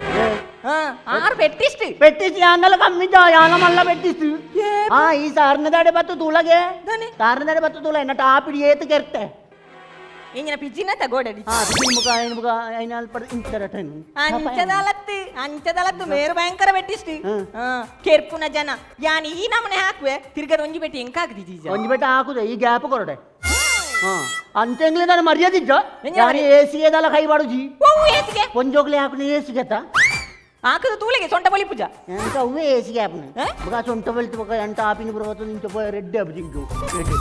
ಹಾ ಆರು ಪೆಟ್ಟಿಷ್ಟು పెట్టేసి యాన్నల కమ్మిద్దా యాన మళ్ళా పెట్టిస్తు ఆ ఈ సారిన దాడే బత్తు తూలగే సారిన దాడే బత్తు తూల ఎన్నట ఆపిడి ఏతు కెర్తే ಇಂಜಿನ ಪಿಜಿನ ತಗೋಡಡಿ ಆ ಪಿಜಿನ ಮುಖ ಐನ ಮುಖ ಐನ ಅಲ್ಪ ಇಂಚರಟನು ಅಂಚದಲತ್ತು ಅಂಚದಲತ್ತು ಮೇರು ಭಯಂಕರ ಬೆಟ್ಟಿಷ್ಟು ಕೆರ್ಪುನ ಜನ ಯಾನ್ ಈ ನಮನೆ ಹಾಕುವೆ ತಿರ್ಗದ ಒಂಜಿ ಬೆಟ್ಟಿ ಎಂಕ ಹಾಕುದಿ ಜೀಜ ಒಂಜಿ ಬೆಟ್ಟ ಹಾಕುದೆ ಈ ಗ್ಯಾಪ್ ಕೊರಡೆ ಅಂಚೆಂಗ್ಲೆ ನಾನು ಮರ್ಯಾದಿಜ್ಜ ಯಾರು ಏಸಿಗೆದಲ್ಲ ಕೈ ಬಾಡುಜಿ ಏಸಿಗೆ ಒಂಜೋಗ್ಲೆ ಹಾಕುನ ಏಸಿಗೆತ ಹಾಕುದು ತೂಲೆಗೆ ಸೊಂಟ ಬಳಿ ಪೂಜಾ ಎಂತ ಅವೇ ಏಸಿಗೆ ಹಾಪುನ ಬೊಕ ಸೊಂಟ ಬಳಿತು ಬೊಕ ಎಂತ ಆಪಿನ ಬುರವತ್ತು ನಿಂಚ ಪೋಯ ರೆಡ್ಡಿ ಅಬ್ಜಿಂಕು ರೆಡ್ಡಿ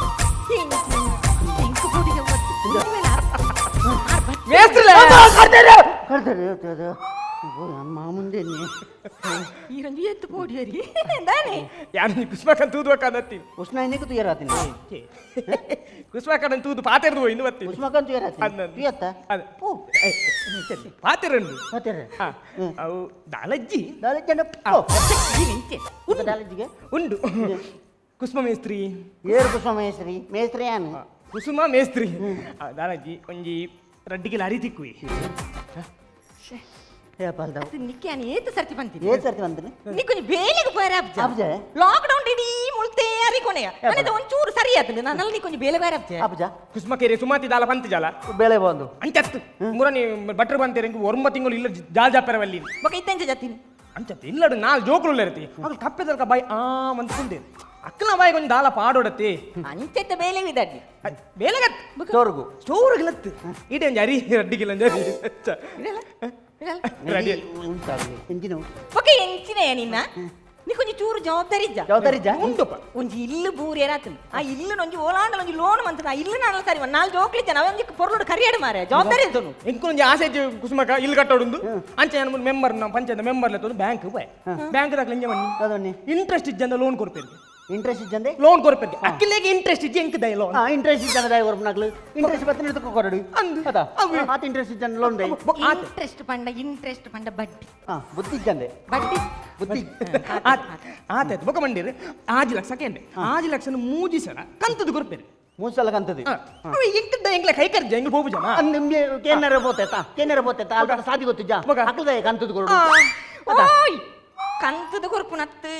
ಮಾಮುಂದೆ ಈ ರಂಜು ಎತ್ತು ಪೋಡಿಯರಿ ದಾನೆ ಯಾರು ಕುಸ್ಮಕನ್ ತೂದ್ಬೇಕಾದತ್ತಿ ಉಷ್ಣ ಇನ್ನಕ್ಕೆ ತುಯರಾತೀನಿ ಕುಸ್ಮಕನ್ ತೂದು ಪಾತೆರ್ದು ಇನ್ನು ಬತ್ತಿ ಉಷ್ಮಕನ್ ತುಯರಾತೀನಿ ತುಯತ್ತ ಪಾತೆರಂಡು ಪಾತೆರ ಅವು ದಾಲಜ್ಜಿ ದಾಲಜ್ಜಿ ದಾಲಜ್ಜಿಗೆ ಉಂಡು ಕುಸುಮ ಮೇಸ್ತ್ರಿ ಏರು ಕುಸುಮ ಮೇಸ್ತ್ರಿ ಮೇಸ್ತ್ರಿ ಯಾನು ಕುಸುಮ ಮೇಸ್ತ್ರಿ ದಾಲಜ್ಜಿ ಒಂಜಿ ರಡ್ಡಿಗೆ ಲಾರಿ ತಿಕ್ಕುವಿ ಏಪಾಲ್ದ ನಿಕ್ಕೆ ಏತ್ ಸರ್ತಿ ಬಂತೀನಿ ಏತ್ ಸರ್ತಿ ಬಂತೀನಿ ನಿಕ್ಕೊಂಜಿ ಬೇಲೆಗೆ ಪೋಯರ ಆಪ್ಜ ಲಾಕ್ ಡೌನ್ ಇಡೀ ಮುಳ್ತೆ ಅರಿಕೊನೆಯ ಅನೆದ ಒಂಚೂರು ಸರಿ ಆತಂಡು ನಾನು ನಿಕ್ಕೊಂಜಿ ಬೇಲೆ ಪೋಯರ ಆಪ್ಜ ಆಪ್ಜ ಕುಸ್ಮಕೇರಿ ಸುಮಾತಿ ದಾಲ ಪಂತಿ ಜಾಲ ಬೇಳೆ ಬಂದು ಅಂಚತ್ತು ಮುರನಿ ಬಟ್ರು ಬಂತೀರ ಇಂಕು ಒರ್ಮ ತಿಂಗಳು ಇಲ್ಲ ಜಾಲ್ ಜಾಪೆರವಲ್ಲಿ ಬೊಕ ಇತ್ತೆಂಚ ಜಾತಿನಿ ಅಂಚತ್ತು ಇಲ್ಲಡು ನಾಲ್ ಜೋಕುಲು ಇರ್ತಿ ಅಗಲ್ ಕಪ್ಪೆದಲ್ಕ ಬಾಯಿ ಆ ಮಂತ್ಕುಂದೆ ಅಕ್ಕನ ಬಾಯಿ ಕೊಂಚ ದಾಲ ಪಾಡೋಡತಿ ಅಂಚೆತ್ತ ಬೇಲೆ ವಿದಡ್ಡಿ ಬೇಲೆಗತ್ ಸ್ಟೋರ್ಗು ಸ್ಟೋರ್ಗ್ಲತ್ತು ಇಡೆ ಒಂಜಿ ಅರಿ ರಡ್ಡಿಗಿಲ್ಲ ಒಂಜಿ ಅರಿ ರೆಡಿ ಎಂಜಿನ ಬೊಕ ಎಂಚಿನ ನಿನ್ನ ನಿಕ್ಕೊಂಜಿ ಚೂರು ಜವಾಬ್ದಾರಿ ಇಜ್ಜ ಜವಾಬ್ದಾರಿ ಇಜ್ಜ? ಉಂಟುಪ್ಪ ಒಂಜಿ ಇಲ್ಲು ಬೂರಿ ಏರಾತುಂಡು ಆ ಇಲ್ಲು ಒಂಜಿ ಓಲಾಂಡಲ ಒಂಜಿ ಲೋನ್ ಮಂತದ ಆ ಇಲ್ಲು ನಾನು ಸರಿ ನಾಲ್ ಜೋಕ್ಲಿ ಜನ ಒಂಜಿ ಪೊರ್ಲುಡು ಕರಿಯಡು ಮಾರೆ ಜವಾಬ್ದಾರಿ ಇರ್ತನು ಎಂಕೊಂಜಿ ಆಸೆ ಇಜ್ಜಿ ಕುಸುಮಕ ಇಲ್ಲಿ ಕಟ್ಟೋಡುಂದು ಅಂಚೆ ನಾನು ಮೆಂಬರ್ ನಮ್ಮ ಪಂಚಾಯತ್ ಮೆಂಬರ್ ಲೆತ್ತೊಂದು ಬ್ಯಾಂಕ್ ಬಾಯ್ ಬ್ಯಾಂಕ್ ದಾಖಲೆ ಇಂಜ ಬನ್ನಿ ಇಂಟ್ರೆಸ್ಟ್ ಇಜ್ಜಂದ ಲೋನ್ ಕೊರ್ಪೇರು ಇಂಟ್ರೆಸ್ಟ್ ಇಜ್ಜಂದೆ ಲೋನ್ ಕೊರ್ಪೇರು ಅಕ್ಕಿಲೇಗೆ ಇಂಟ್ರೆಸ್ಟ್ ಇಜ್ಜಿ ಎಂಕ್ ದಯ ಲೋನ್ ಇಂಟ್ರೆಸ್ಟ್ ಇಜ್ಜಂದ ದಯ ಕೊರ್ಪನಾಗ್ಲು ಇಂಟ್ರೆಸ್ಟ್ ಬತ್ತನೆ ಎತ್ತುಕೊ ಕೊರಡು ಅಂದು ಅದ ಆತ ಇಂಟ್ರೆಸ್ಟ್ ಇಜ್ಜಂದ ಲೋನ್ ದಯ ಇಂಟ್ರೆಸ್ಟ್ ಪಂಡ ಇಂಟ್ರೆಸ್ಟ್ ಪಂಡ ಬಡ್ಡಿ ಬುದ್ಧಿ ಇಜ್ಜಂದೆ ಬಡ್ಡಿ ಬುದ್ಧಿ ಆತಾಯ್ತು ಬೊಕ ಮಂಡಿರು ಆಜಿ ಲಕ್ಷ ಕೇಂದ್ರೆ ಆಜಿ ಲಕ್ಷನ ಮೂಜಿ ಸಲ ಕಂತದ್ದು ಕೊರ್ಪೇರು ಮೂರು ಸಲ ಕಂತದ್ದು ಅವ ಎಂಕ್ ದಯ ಎಂಕ್ಲೆ ಕೈ ಕರ್ಜ ಎಂಕ್ ಪೋಪು ಜನ ನಿಮ್ಗೆ ಕೇನರ ಪೋತೈತಾ ಕೇನರ ಪೋತೈತಾ ಅಲ್ಪ ಸಾದಿ ಗೊತ್ತಿಜ್ಜ ಅಕ್ಲದಯ ಕಂತದ್ದು ಕೊರಡು ಓಯ್ ಕಂತದ ಕೊರ್ಪುನತ್ತು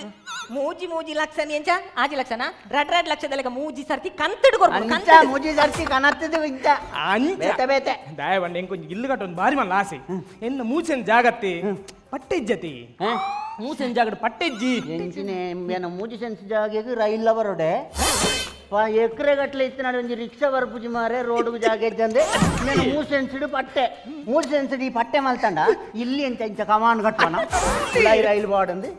ಮೂಜಿ ಮೂಜಿ ಲಕ್ಷ ಎಂಚ ಆಜಿ ಲಕ್ಷನ ರಡ್ ರಡ್ ಲಕ್ಷದಲೆಗ ಮೂಜಿ ಸರ್ತಿ ಕಂತಡು ಕೊರ್ಪು ಅಂಚ ಮೂಜಿ ಸರ್ತಿ ಕನತ್ತದು ಇಂಚ ಅಂಚ ಬೇತೆ ಬೇತೆ ದಯ ಬಂಡ ಎಂಕೊಂಜಿ ಇಲ್ಲು ಕಟ್ಟೊಂದು ಬಾರಿ ಮಲ್ಲ ಆಸೆ ಎನ್ನ ಮೂಚೆನ್ ಜಾಗತ್ತೆ ಪಟ್ಟೆಜ್ಜತಿ ಮೂಸೆನ್ ಜಾಗಡ್ ಪಟ್ಟೆಜ್ಜಿ ಎಂಚಿನೆ ಏನ ಮೂಜಿ ಸೆನ್ಸ್ ಜಾಗೆಗ್ ರೈಲ್ ಬರೋಡೆ ಎಕರೆ ಗಟ್ಲೆ ಇತ್ತು ನಾಡು ಒಂಜಿ ರಿಕ್ಷಾ ಬರ್ಪುಜಿ ಮಾರೆ ರೋಡ್ಗು ಜಾಗ ಇದ್ದಂದೆ నేను ಮೂರು ಸೆನ್ಸ್ಡ್ ಪಟ್ಟೆ ಮೂರು ಸೆನ್ಸ್ಡ್ ಈ ಪಟ್ಟೆ ಮಲ್ತಂಡ ಇಲ್ಲಿ ಎಂಚ ಇಂಚ ಕಮಾನ್ ಕಟ್ಟೋಣ ರೈಲ್ ಬಾಡಂದು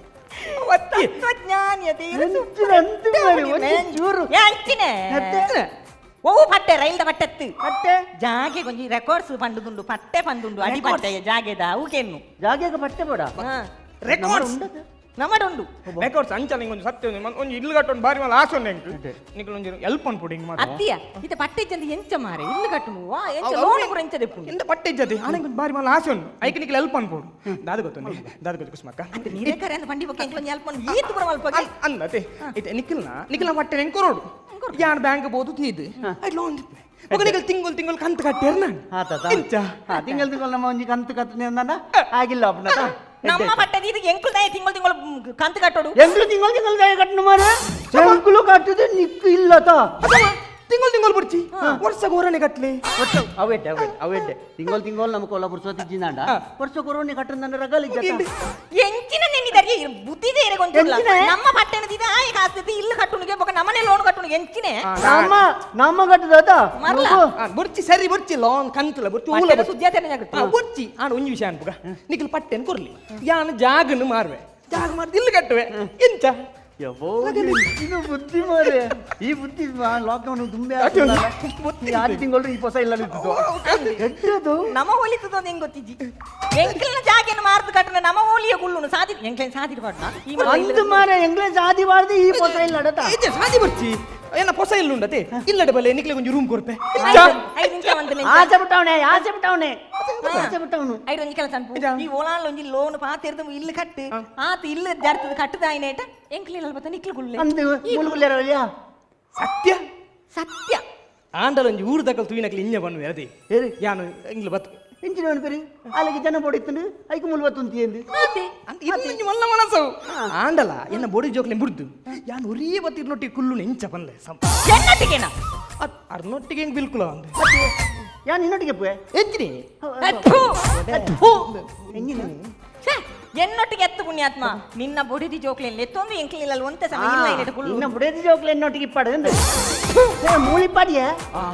ಓ ಪಟ್ಟೆ ರೈಲ್ದ ಪಟ್ಟೆತ್ತು ಪಟ್ಟೆ ಜಾಗೆ ಕೊಂಜಿ ರೆಕಾರ್ಡ್ಸ್ ಪಂಡುದುಂಡು ಪಟ್ಟೆ ಪಂದುಂಡು ಅಡಿ ಪಟ್ಟೆ ಜಾಗೆದ ಅವುಕೆನ್ನು ಜಾಗೆಗೆ ಪಟ್ಟೆ ಬೇಡ ರೆಕಾರ್ಡ್ಸ್ ನಮ್ಮಡುಂಡು ರೆಕಾರ್ಡ್ಸ್ ಅಂಚ ನಿಂಗೆ ಒಂದು ಸತ್ಯ ಒಂದು ಇಲ್ಲು ಕಟ್ಟೊಂದು ಬಾರಿ ಮಲ್ಲ ಆಸೆ ಉಂಟು ಎಂಕ್ ನಿಕ್ಲು ಒಂಜಿ ಎಲ್ಪ್ ಅನ್ಪುಡಿ ಹಿಂಗ್ ಮಾತ್ರ ಅತ್ತಿಯ ಇತ್ತೆ ಪಟ್ಟೆ ಇಜ್ಜಂದೆ ಎಂಚ ಮಾರೆ ಇಲ್ಲು ಕಟ್ಟುನು ವಾ ಎಂಚ ಲೋನ್ ಪೂರ ಎಂಚ ದೆಪ್ಪುನು ಎಂತ ಪಟ್ಟೆ ಇಜ್ಜತಿ ಆನೆ ಒಂಜಿ ಬಾರಿ ಮಲ್ಲ ಆಸೆ ಉಂಟು ಐಕ್ ನಿಕ್ಲು ಎಲ್ಪ್ ಅನ್ಪುಡು ದಾದ ಗೊತ್ತುಂಡು ದಾದ ಗೊತ್ತು ಕುಸ್ಮಕ್ಕ ಅತ್ತೆ ನೀರೇ ಕರೆ ಅಂದ್ ಪಂಡಿ ಬೊಕ್ಕ ಎಂಕ್ಲೊಂಜಿ ಎಲ್ಪ್ ಅನ್ ಈತ್ ಪೂರ ಮಲ್ಪಗೆ ಅಂದತೆ ಇತ್ತೆ ನಿಖಿಲ್ನ ನಿಖಿಲ್ನ ಪಟ್ಟೆ ಹೆಂಗ್ ಕೊರೋಡು ಯಾನ್ ಬ್ಯಾಂಕ್ ಬೋದು ತೀದು I loan ದಿಪ್ಪೆ ಮಗ ನಿಖಿಲ್ ತಿಂಗಳು ತಿಂಗಳು ಕಂತು ಕಟ್ಟಿರ್ ನಾನು ಎಂಚ ತಿಂಗಳು ತಿಂಗಳು ನಮ್ಮ ಒಂಜಿ ಕಂತು ಕತ್ತು ಅಂದ ಆಗಿಲ್ಲ ಅಪ್ಪನ ನಮ್ಮ ಪಟ್ಟೆ ಇದು ಎಂಕುಲ್ ದಯ ತಿಂಗಳು ತಿಂಗಳು ಕಂತು ಕಟ್ಟೋಡು ಎಂಕ್ಲು ತಿಂಗಳು ತಿಂಗಳು ದಯ ಕಟ್ಟನು ಮಾರೆ ಎಂಕ್ಲು ಕಟ್ಟುದು ನಿಕ್ಕು ಇಲ್ಲತ ತಿಂಗಳು ತಿಂಗಳು ಬುಡ್ಚಿ ವರ್ಷ ಗೋರನೆ ಕಟ್ಲಿ ಅವೆಡ್ಡೆ ಅವೆಡ್ಡೆ ಅವೆಡ್ಡೆ ತಿಂಗಳು ತಿಂಗಳು ನಮಕ್ ಒಲ್ಲ ಪುರ್ಸೊತ್ತು ಇಜ್ಜಿಂದಾಂಡ ವರ್ಷ ಕೊರೋನೆ ಕಟ್ಟಂದ ರಗಲ್ ಇಜ್ಜತ ಎಂಚಿನ ನೆನ್ನಿದರಿ ಬುದ್ಧಿ ದೇರೆ ಗೊಂಚಿಲ್ಲ ನಮ್ಮ ಪಟ್ಟೆನ ದಿದ ಆಯ ಕಾಸ್ತತಿ ಇಲ್ಲು ಕಟ್ಟುನಿಗೆ ಬೊಕ ನಮ್ಮನೆ ಲೋನ್ ಕಟ್ಟುನಿಗೆ ಎಂಚಿನೆ ನಮ್ಮ ನಮ್ಮ ಕಟ್ಟುದಾತ ಮರ್ಲ. ಬುರ್ಚಿ ಸರಿ ಬುರ್ಚಿ ಲೋನ್ ಕಂತುಲ ಬುರ್ಚಿ ಊಲ ಪಟ್ಟೆನ ಸುದ್ದಿ ಆತನೆ ಜಾಗೃತಿ. ಬುರ್ಚಿ ಆಣ ಒಂಜಿ ವಿಷಯ ಅನ್ಪುಗ ನಿಖಿಲ್ ಪಟ್ಟೆನ್ ಕೊರ್ಲಿ ಯಾನ್ ಜಾಗನು ಮಾರುವೆ ಜಾಗ ಮಾರ್ದು ಇಲ್ಲು ಕಟ್ಟುವೆ ಎಂಚ ಇದು ಬುದ್ಧಿ ಮಾರೆ ಈ ಬುದ್ಧಿ ಲಾಕ್ಡೌನ್ ತುಂಬೆ ಆರು ತಿಂಗಳು ಈ ಹೊಸ ಇಲ್ಲ ನಿಂತಿದ್ದು ನಮ್ಮ ಹೋಲಿತದ ಹೆಂಗ್ ಗೊತ್ತಿಜ್ಜಿ ಎಂಕ್ಲಿನ ಜಾಗೆನ ಮಾರ್ದು ಕಟ್ಟನ ನಮ್ಮ ಹೋಲಿಯ ಗುಳ್ಳುನು ಸಾದಿ ಎಂಕ್ಲಿನ ಸಾದಿ ಪಾಡ್ನ ಈ ಅಂದು ಮಾರೆ ಎಂಗ್ಲೇ ಸಾದಿ ಬಾರ್ದು ಈ ಹೊಸ ಇಲ್ಲ ಅಡತ ಇಜ್ಜೆ ಸಾದಿ ಬುರ್ಚಿ ಏನ ಪೊಸ ಇಲ್ಲುಂಡತೆ ಇಲ್ಲಡೆ ಬಲೆ ನಿಕ್ಲೆ ಒಂಜಿ ರೂಮ್ ಕೊರ್ಪೆ ಐದು ನಿಮಿಷ ಒಂದು ಆಸೆ ಬಿಟ್ಟವನೆ ಆಸೆ ಬಿಟ್ಟವನೆ ಆಸೆ ಬಿಟ್ಟವನು ಐದು ಒಂಜಿ ಕೆಲಸ ಅನ್ಪು ಈ ಓಲಾಲ್ ಒಂಜಿ ಲೋನ್ ಪಾತೆರ್ದು ಇಲ್ಲು ಕಟ್ಟು ಆತ ಇಲ್ಲು ಜರ್ತದ ಕಟ್ಟದಾಯಿನೇಟ ಎಂಕ್ಲಿನ ಬತ್ತ ನಿಕ್ಲು ಗುಳ್ಳೆ ಅಂದು ಮುಳುಗುಲ್ಲೇರವಲ್ಯಾ ಸತ್ಯ ಸತ್ಯ ಆಂಡಲ ಒಂಜಿ ಊರು ದಕಲ್ ತೂಯಿನಕ್ಲೆ ಇಂಜ ಬನ್ನುವೆ ಅದೇ ಯಾನು ಇಂಗ್ಲ ಬತ್ತು ಎಂಚಿನ ಪೇರು ಅಲ್ಲಿಗೆ ಜನ ಬೊಡಿತ್ತುಂಡು ಐಕು ಮುಲ್ ಬತ್ತುಂತಿ ಎಂದು ಇನ್ನೊಂಜಿ ಮಲ್ಲ ಮನಸ್ಸು ಆಂಡಲ ಎನ್ನ ಬೋಡಿ ಜೋಕ್ಲೆ ಬುಡ್ದು ಯಾನು ಒರೇ ಬತ್ತಿ ಇರ್ನೊಟ್ಟಿಗೆ ಕುಲ್ಲು ಎಂಚ ಪನ್ಲೆ ಸಂ ಎನ್ನೊಟ್ಟಿಗೆನ ಅರ್ನೊಟ್ಟಿಗೆ ಹೆಂಗ್ ಬಿಲ್ಕುಲ ಅಂದೆ ಯಾನ್ ನಿನ್ನೊಟ್ಟಿಗೆ ಪುವೆ ಎಂಚಿನಿ ಎಂಜಿನ ಛೆ, ಎನ್ನೊಟ್ಟಿಗೆ ಎತ್ತು ಪುಣ್ಯಾತ್ಮ ನಿನ್ನ ಬೊಡಿದಿ ಜೋಕ್ಲೆ ಎತ್ತೊಂದು ಎಂಕ್ಲಿಲ್ಲ ಒಂತೆ ಸಮಯ ಇಲ್ಲ ಇಲ್ಲ ಕುಲ್ಲು ನಿನ್ನ ಬುಡೇದಿ ಜೋಕ್ಲೆ ಎನ್ನೊಟ್ಟಿಗೆ ಇಪ್ಪಾಡು ಎಂದು ಮೂಳಿಪ್ಪಾಡಿಯೇ ಹಾ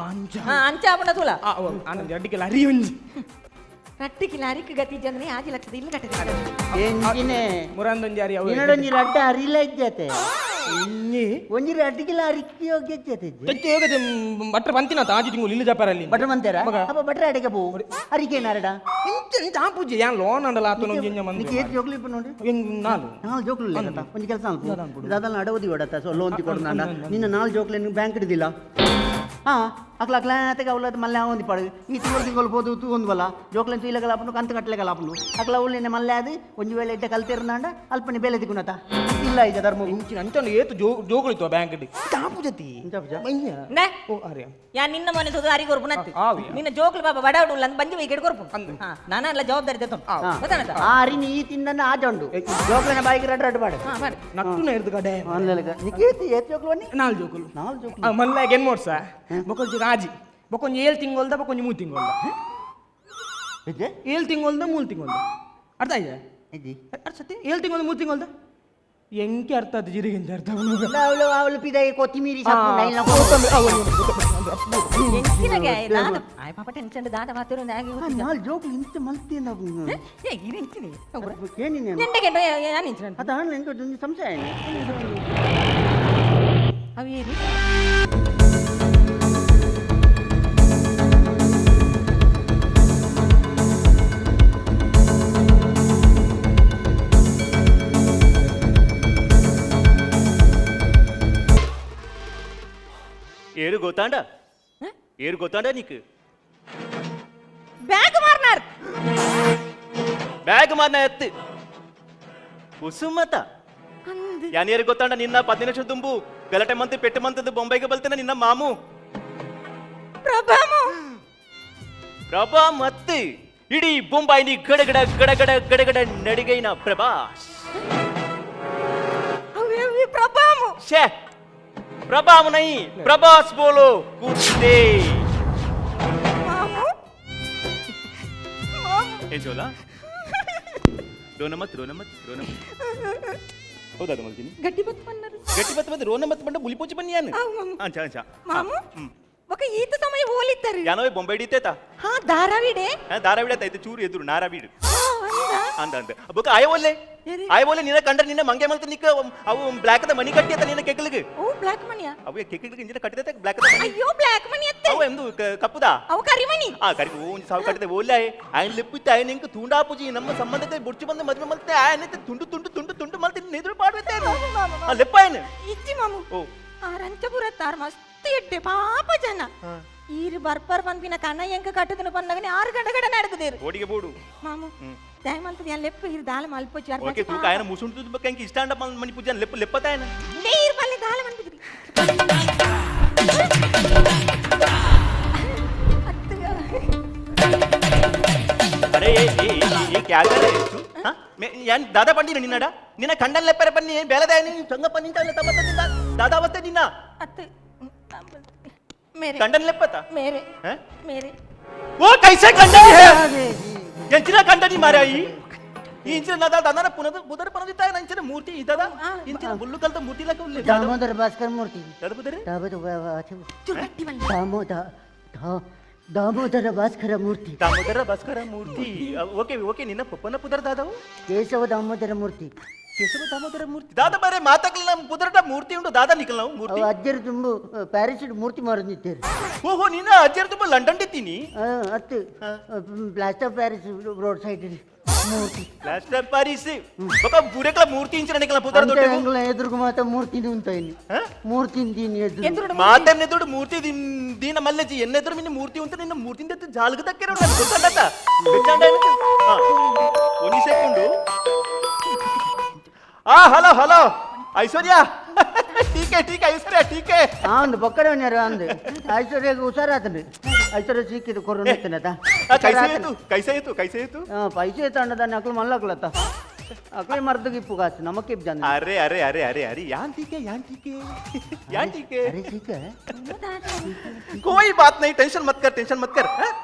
ಅಂಚ ಆಪುಂಡ ತೂಲ ಆನಂದ ಅಡ್ಡಿಗೆಲ್ಲ ಅರಿ ಒಂಜಿ ರಟ್ಟಿಕಿಲ್ಲ ಅರಿಕ್ ಗತಿ ಜಂದ್ರೆ ಆಜಿ ಲಕ್ಷದ ಇಲ್ಲ ಕಟ್ಟಿದ ಎಂಜಿನೆ ಮುರಾಂದೊಂಜಿ ಅರಿ ಅವು ನಿನ್ನೊಂಜಿ ರಡ್ಡ ಅರಿಲ ಇಜ್ಜತೆ ಒಂಜಿ ರಡ್ಡಿಗೆಲ್ಲ ಅರಿಕ್ಕಿ ಹೋಗಿ ತೆಚ್ಚಿ ಹೋಗದೆ ಬಟ್ರ ಬಂತಿನ ತಾಜಿ ತಿಂಗಳು ಇಲ್ಲಿ ಜಪಾರಲ್ಲಿ ಬಟ್ರ ಮಂತೇರ ಅಪ್ಪ ಬಟ್ರ ಅಡಿಗೆ ಪೋ ಅರಿಕೆ ನಾರಡ ಇಂಚ ಇಂಚ ಆ ಪೂಜೆ ಯಾನ್ ಲೋನ್ ಅಂಡಲ ಆತನ ಒಂಜಿ ಇಂಜ ಮಂದಿ ನಿಕ್ಕೆ ಏತ್ ಜೋಕ್ಲು ಇಪ್ಪ ನೋಡಿ ನಾಲು ನಾಲ್ ಜೋಕ್ಲು ಇಲ್ಲ ಕತ ಒಂಜಿ ಕೆಲಸ ಅನ್ಪು ದಾದಲ್ ಅಡವದಿ ಹೊಡತ ಸೊ ಲೋನ್ ತಿಕೊಡು ನಾಂಡ ನಿನ್ನ ನಾಲ್ ಜೋಕ್ಲೆ ಬ್ಯಾಂಕ್ ಹಿಡಿದಿಲ್ಲ ಹಾ ಅಕ್ಲ ಅಕ್ಲಾತೆಗೆ ಅವಲದ ಮಲ್ಲೆ ಆವೊಂದು ಪಾಡು ಈ ತಿಂಗಳು ತಿಂಗಳು ಪೋದು ತೂವೊಂದು ಬಲ್ಲ ಜೋಕ್ಲೆನ್ ತೂಯಿಲಗಲ ಆಪುಂಡು ಕಂತು ಕಟ್ಟಲೆಗಲ ಆಪುಂಡು ಅಕ್ಲ ಉಳ್ಳಿನ ಮಲ್ಲೆ ಅದು ಒಂಜಿ ವೇಳೆ ಇಡ್ಡೆ ಕಲ್ತಿರ್ನಾಂಡ ಅಲ್ಪನೆ ಬೇಲೆ ತಿಕ್ಕುನತ ಇಲ್ಲ ಈಗ ಧರ್ಮ ಇಂಚಿನ ಅಂಚನೆ ಏತು ಜೋ ಜೋಕುಳಿತ್ತು ಬ್ಯಾಂಕ್ ಚಾಪುಜತಿ ಮಯ್ಯ ನೆ ಓ ಅರೆ ಯಾ ನಿನ್ನ ಮನೆ ತುದು ಅರಿ ಕೊರ್ಪುನತ್ತಿ ಆವಿ. ನಿನ್ನ ಜೋಕ್ಲು ಪಾಪ ಬಡವಡು ಉಲ್ಲ ಅಂತ ಬಂಜಿ ವೈಕೆಟ್ ಕೊರ್ಪು ಹಾ ನಾನಲ್ಲ ಜವಾಬ್ದಾರಿ ತೆತ್ತೊಂದು ಗೊತ್ತಾನತ ಆ ಅರಿ ನೀ ತಿಂದನ್ನ ಆ ಜಂಡು ಜೋಕ್ಲೆನ ಬಾಯಿಗೆ ರಡ್ ರಡ್ ಪಾಡು ಹಾ ಮಾಡಿ ನಟ್ಟು ನೇರ್ದು ಕಡೆ ನಿಕೇತಿ ಏತ್ ಜೋಕ್ಲು ಬನ್ನಿ ನಾಲ್ ಜೋಕುಲು ನಾಲ್ ಜೋಕ್ಲು ಮಲ್ಲಾಗ ಏನ್ ಮೋಡ್ಸ ಬೊಕೊಂಜಿ ರಾಜಿ ಬೊಕೊಂಜಿ ಏಳು ತಿಂಗೊಲ್ದ ಬೊಕೊಂಜಿ ಮೂರು ತಿಂಗೊಲ್ದ ಏಳು ತಿಂಗೊಲ್ದ ಮೂರು ತಿಂಗೊಲ್ದ ಅರ್ಥ ಆಯ್ತಾ ಅರ್ಥ ಸತ್ಯ ಏಳು ತಿಂಗೊಲ್ದ ಮೂರು ತಿಂಗೊಲ್ದ ಎಂಕೆ ಅರ್ಥ ಅದು ಜಿರಿಗಿಂತ ಅರ್ಥ ಅವಳು ಅವಳು ಪಿದಾಯಿ ಕೊತ್ತಿಮೀರಿ ಸೊಪ್ಪು ನೈಲ್ ಎಂಚಿನಗೆ ದಾದ ಆಯ್ ಪಾಪ ಟೆನ್ಷನ್ ದಾದ ಮಾತಿರು ನಾಲ್ ಜೋಕ್ಲು ಇಂತ ಮಲ್ತಿ ಏ ಇರು ಇಂಚಿನಿ ಏನಿನ ಎಂಟಗೆ ಯಾನ್ ಇಂಚಿನ ಅದು ಹಣ್ಣು ಎಂತ ಒಂದು ಸಂಶಯ ಅವು ಏರಿ ಏರು ಗೊತ್ತಾಂಡ ಏರು ಗೊತ್ತಾಂಡ ನೀಕು ಬ್ಯಾಗ್ ಮಾರ್ನಾರ್ ಬ್ಯಾಗ್ ಮಾರ್ನ ಎತ್ತು ಕುಸುಮತ ಯಾನೇರು ಗೊತ್ತಾಂಡ ನಿನ್ನ 15 ಲಕ್ಷ ದುಂಬು ಗಲಾಟೆ ಮಂತ್ ಪೆಟ್ಟು ಮಂತದ್ದು ಬೊಂಬೈಗೆ ಬಲ್ತೇನೆ ನಿನ್ನ ಮಾಮು ಪ್ರಭಾಮು ಪ್ರಭಾ ಮತ್ತೆ ಇಡೀ ಬೊಂಬಾಯಿನಿ ಗಡಗಡ ಗಡಗಡ ಗಡಗಡ ನಡಿಗೈನ ಪ್ರಭಾಸ್ ಅವೇ ಅವೇ ಪ್ರಭಾಮು ಶೇ ಪ್ರಭಾಮ್ ನೈ ಪ್ರಭಾಸ್ ಬೋಲೋ ಕೂತೆ ಮಾಮು ಏ ಜೋಲಾ ರೋನಮತ್ ರೋನಮತ್ ರೋನಮತ್ ಹೌದಾ ಮಲ್ತೀನಿ ಗಟ್ಟಿ ಬತ್ ಪನ್ನರು ಗಟ್ಟಿ ಬತ್ ಬಂದು ರೋನಮತ್ ಬಂಡ ಬುಲಿಪೋಚಿ ಬನ್ನಿ ಯಾನು ಆವ್ ಮಾಮು. ಅಂಚ ಅಂಚ ಮಾಮು ఒక ಈತ ಸಮಯ ಹೋಲಿತ್ತರು ಯಾನೋಯ್ ಬೊಂಬೈ ಡಿತೇತಾ ಹಾ ಧಾರಾವಿಡೆ ಧಾರಾವಿಡ ತೈತೆ ಚೂರು ಎದುರು ನಾರಾವೀಡು ಹಾ ಅಂದ ಅಂದ ಅಂದ ಬೊಕ ಆಯವೊಲ್ಲೆ ಆಯವೊಲ್ಲೆ ನಿನ್ನ ಕಂಡ್ರೆ ನಿನ್ನ ಮಂಗೆ ಮಲ್ತ ನಿಕ್ಕ ಅವು ಬ್ಲಾಕ್ the ಮನಿ ಕಟ್ಟಿ ಅತ್ತ ನಿನ್ನ ಕೆಕ್ಕಲಿಗೆ ಓ ಬ್ಲಾಕ್ ಮನಿಯಾ ಅವು ಕೆಕ್ಕಲಿಗೆ ಇಂಜಿನ ಕಟ್ಟಿದತೆ ಬ್ಲಾಕ್ the ಮನಿ ಅಯ್ಯೋ ಬ್ಲಾಕ್ ಮನಿ ಅತ್ತೆ ಅವು ಎಂದು ಕಪ್ಪುದಾ ಅವು ಕರಿಮಣಿ ಆ ಕರಿ ಒಂಜಿ ಸಾವು ಕಟ್ಟಿದೆ ಓಲ್ಲೆ ಆಯನ್ ಲೆಪ್ಪಿತ್ತೆ ಆಯನ್ ಎಂಕ್ ತೂಂಡಾಪುಜಿ ನಮ್ಮ ಸಂಬಂಧಕ್ಕೆ ಬುಡ್ಚಿ ಬಂದು ಮದುವೆ ಮಲ್ತೆ ಆಯನ್ ತುಂಡು ತುಂಡು ತುಂಡು ತುಂಡು ಮಲ್ತೆ ನೆದುರು ಪಾಡ್ವೆತೆ ಆ ಲೆಪ್ಪ ಆಯನ್ ಇಜ್ಜಿ ಮಾಮು ಓ ಆ ರಂಚಪುರ ತಾರ್ ಮಸ್ತ್ ಎಡ್ಡೆ ಪಾಪ ಜನ ಈರು ಬರ್ಪರ್ ಪನ್ಪಿನ ಕಣ ಎಂಕ ಕಟ್ಟುದನ ಪನ್ನಗನೆ 6 ಗಂಟೆ ಗಡ ನಡಕದೇರು ಓಡಿಗೆ ಬೋಡು ಮಾಮು ದಯ ಮಲ್ತದ ಯಾನ್ ಲೆಪ್ಪ ಇರು ದಾಲ ಮಲ್ಪೊಚ್ಚು ಯಾರ್ ಓಕೆ ತೂಕ ಆಯನ ಮುಸುಂಟು ಬಕ್ಕ ಎಂಕ್ ಇಷ್ಟ ಅಂಡ ಮಣಿ ಪೂಜೆ ಲೆಪ್ಪ ಲೆಪ್ಪತ ಆಯನ ನೀರ್ ಬಲ್ಲೆ ದಾಲ ಮನ್ಪಿದ್ರಿ ಅರೆ ಏ ಏ ಏ ಕ್ಯಾ ಕರೆ ತೂ ಹಾ ಮೆ ಯಾನ್ ದಾದಾ ಪಂಡಿನ ನಿನ್ನಡ ನಿನ್ನ ಕಂಡನ್ ಲೆಪ್ಪರೆ ಪನ್ನಿ ಬೇಲದ ನೀ ಚಂಗಪ್ಪ ನಿಂತ ತಮ್ಮತ್ತ ನಿನ್ನ ದಾದಾ ವತ್ತೆ ನಿನ್ನ ಅತ್ತು ಮೇರೆ ಕಂಡನ್ ಲೆಪ್ಪತ ಮೇರೆ हैं? ಮೇರೆ वो कैसे कंडनी है ಎಂಚಿನ ಕಂಡನಿ ಮಾರಾಯಿ ಈ ಇಂಚಿನ ನಾದ ದಾದಾನ ಪುನದ ಬುದರ ಪನದಿತ್ತ ಇಂಚಿನ ಮೂರ್ತಿ ಇದ್ದದ ಇಂಚಿನ ಬುಲ್ಲು ಕಲ್ತ ಮೂರ್ತಿ ಲಕ ಉಲ್ಲೆ ದಾಮೋದರ ಭಾಸ್ಕರ್ ಮೂರ್ತಿ ದಾದ ಬುದರ ದಾಮೋದರ ಭಾಸ್ಕರ ಮೂರ್ತಿ ದಾಮೋದರ ಭಾಸ್ಕರ ಮೂರ್ತಿ ಓಕೆ ಓಕೆ ನಿನ್ನ ಪಪ್ಪನ ಪುದರ್ ದಾದವು ಕೇಶವ ದಾಮೋದರ ಮೂರ್ತಿ ಕೇಶವ ದಾಮೋದರ ಮೂರ್ತಿ ದಾದ ಬರೆ ಮಾತಾಗ್ಲಿಲ್ಲ ನಮ್ಮ ಪುದರಟ ಮೂರ್ತಿ ಉಂಟು ದಾದ ನಿಕಲ್ ನಾವು ಮೂರ್ತಿ ಅವು ಅಜ್ಜರು ತುಂಬು ಪ್ಯಾರಿಸ್ ಮೂರ್ತಿ ಮಾರುತ್ತಿದ್ದಾರೆ ಓಹೋ ನಿನ್ನ ಅಜ್ಜರ ತುಂಬ ಲಂಡನ್ ಡಿತ್ತೀನಿ ಅತ್ತು ಪ್ಲಾಸ್ಟರ್ ಪ್ಯಾರಿಸ್ ರೋಡ್ ಸೈಡ್ ಮೂರ್ತಿ ಪ್ಲಾಸ್ಟರ್ ಪ್ಯಾರಿಸ್ ಬಕ ಬುರೆಕಲ ಮೂರ್ತಿ ಇಂಚಿನ ನಿಕಲ ಪುದರ ದೊಡ್ಡ ಅಂಗಳ ಎದುರುಗು ಮಾತ ಮೂರ್ತಿ ಉಂಟಾಯಿನಿ ಮೂರ್ತಿ ದೀನಿ ಎದುರು ಮಾತನ್ನೆ ದೊಡ್ಡ ಮೂರ್ತಿ ದೀನ ಮಲ್ಲಜಿ ಎನ್ನೆದುರು ನಿನ್ನ ಮೂರ್ತಿ ಉಂಟು ನಿನ್ನ ಮೂರ್ತಿ ಜಾಲಗ ದಕ್ಕಿರೋ ನಾನು ಗೊತ್ತಂಡತ ಬೆಚ್ಚಾಂಡ ಒಂದು ಸೆಕೆಂಡು ಆ ಹಲೋ ಹಲೋ ಐಶ್ವರ್ಯ ಟೀಕೆ ಟೀಕೆ ಐಶ್ವರ್ಯ ಟೀಕೆ ಒಂದು ಬೊಕ್ಕಡೆ ಅಂದು ಐಶ್ವರ್ಯಗೆ ಹುಷಾರಾತನು ಐಶ್ವರ್ಯ ಸಿಕ್ಕಿದ್ದು ಕೊರೋನಾ ಇತ್ತನತ ಕೈಸೆ ಆಯ್ತು ಕೈಸೆ ಆಯ್ತು ಕೈಸೆ ಆಯ್ತು ಪೈಸೆ ತಂಡದಾನೆ ಅಕ್ಲು ಮಲ್ಲಕ್ಲತ್ತ ಅಕ್ಲೆ ಮರ್ದಗೆ ಇಪ್ಪು ಕಾಸು ನಮಕ್ಕೆ ಇಪ್ಪು ಜನ ಅರೆ ಅರೆ ಅರೆ ಅರೆ ಅರೆ ಯಾನ್ ಟೀಕೆ ಯಾನ್ ಟೀಕೆ ಯಾನ್ ಟೀಕೆ ಅರೆ ಟೀಕೆ कोई बात नहीं टेंशन मत कर टेंशन मत कर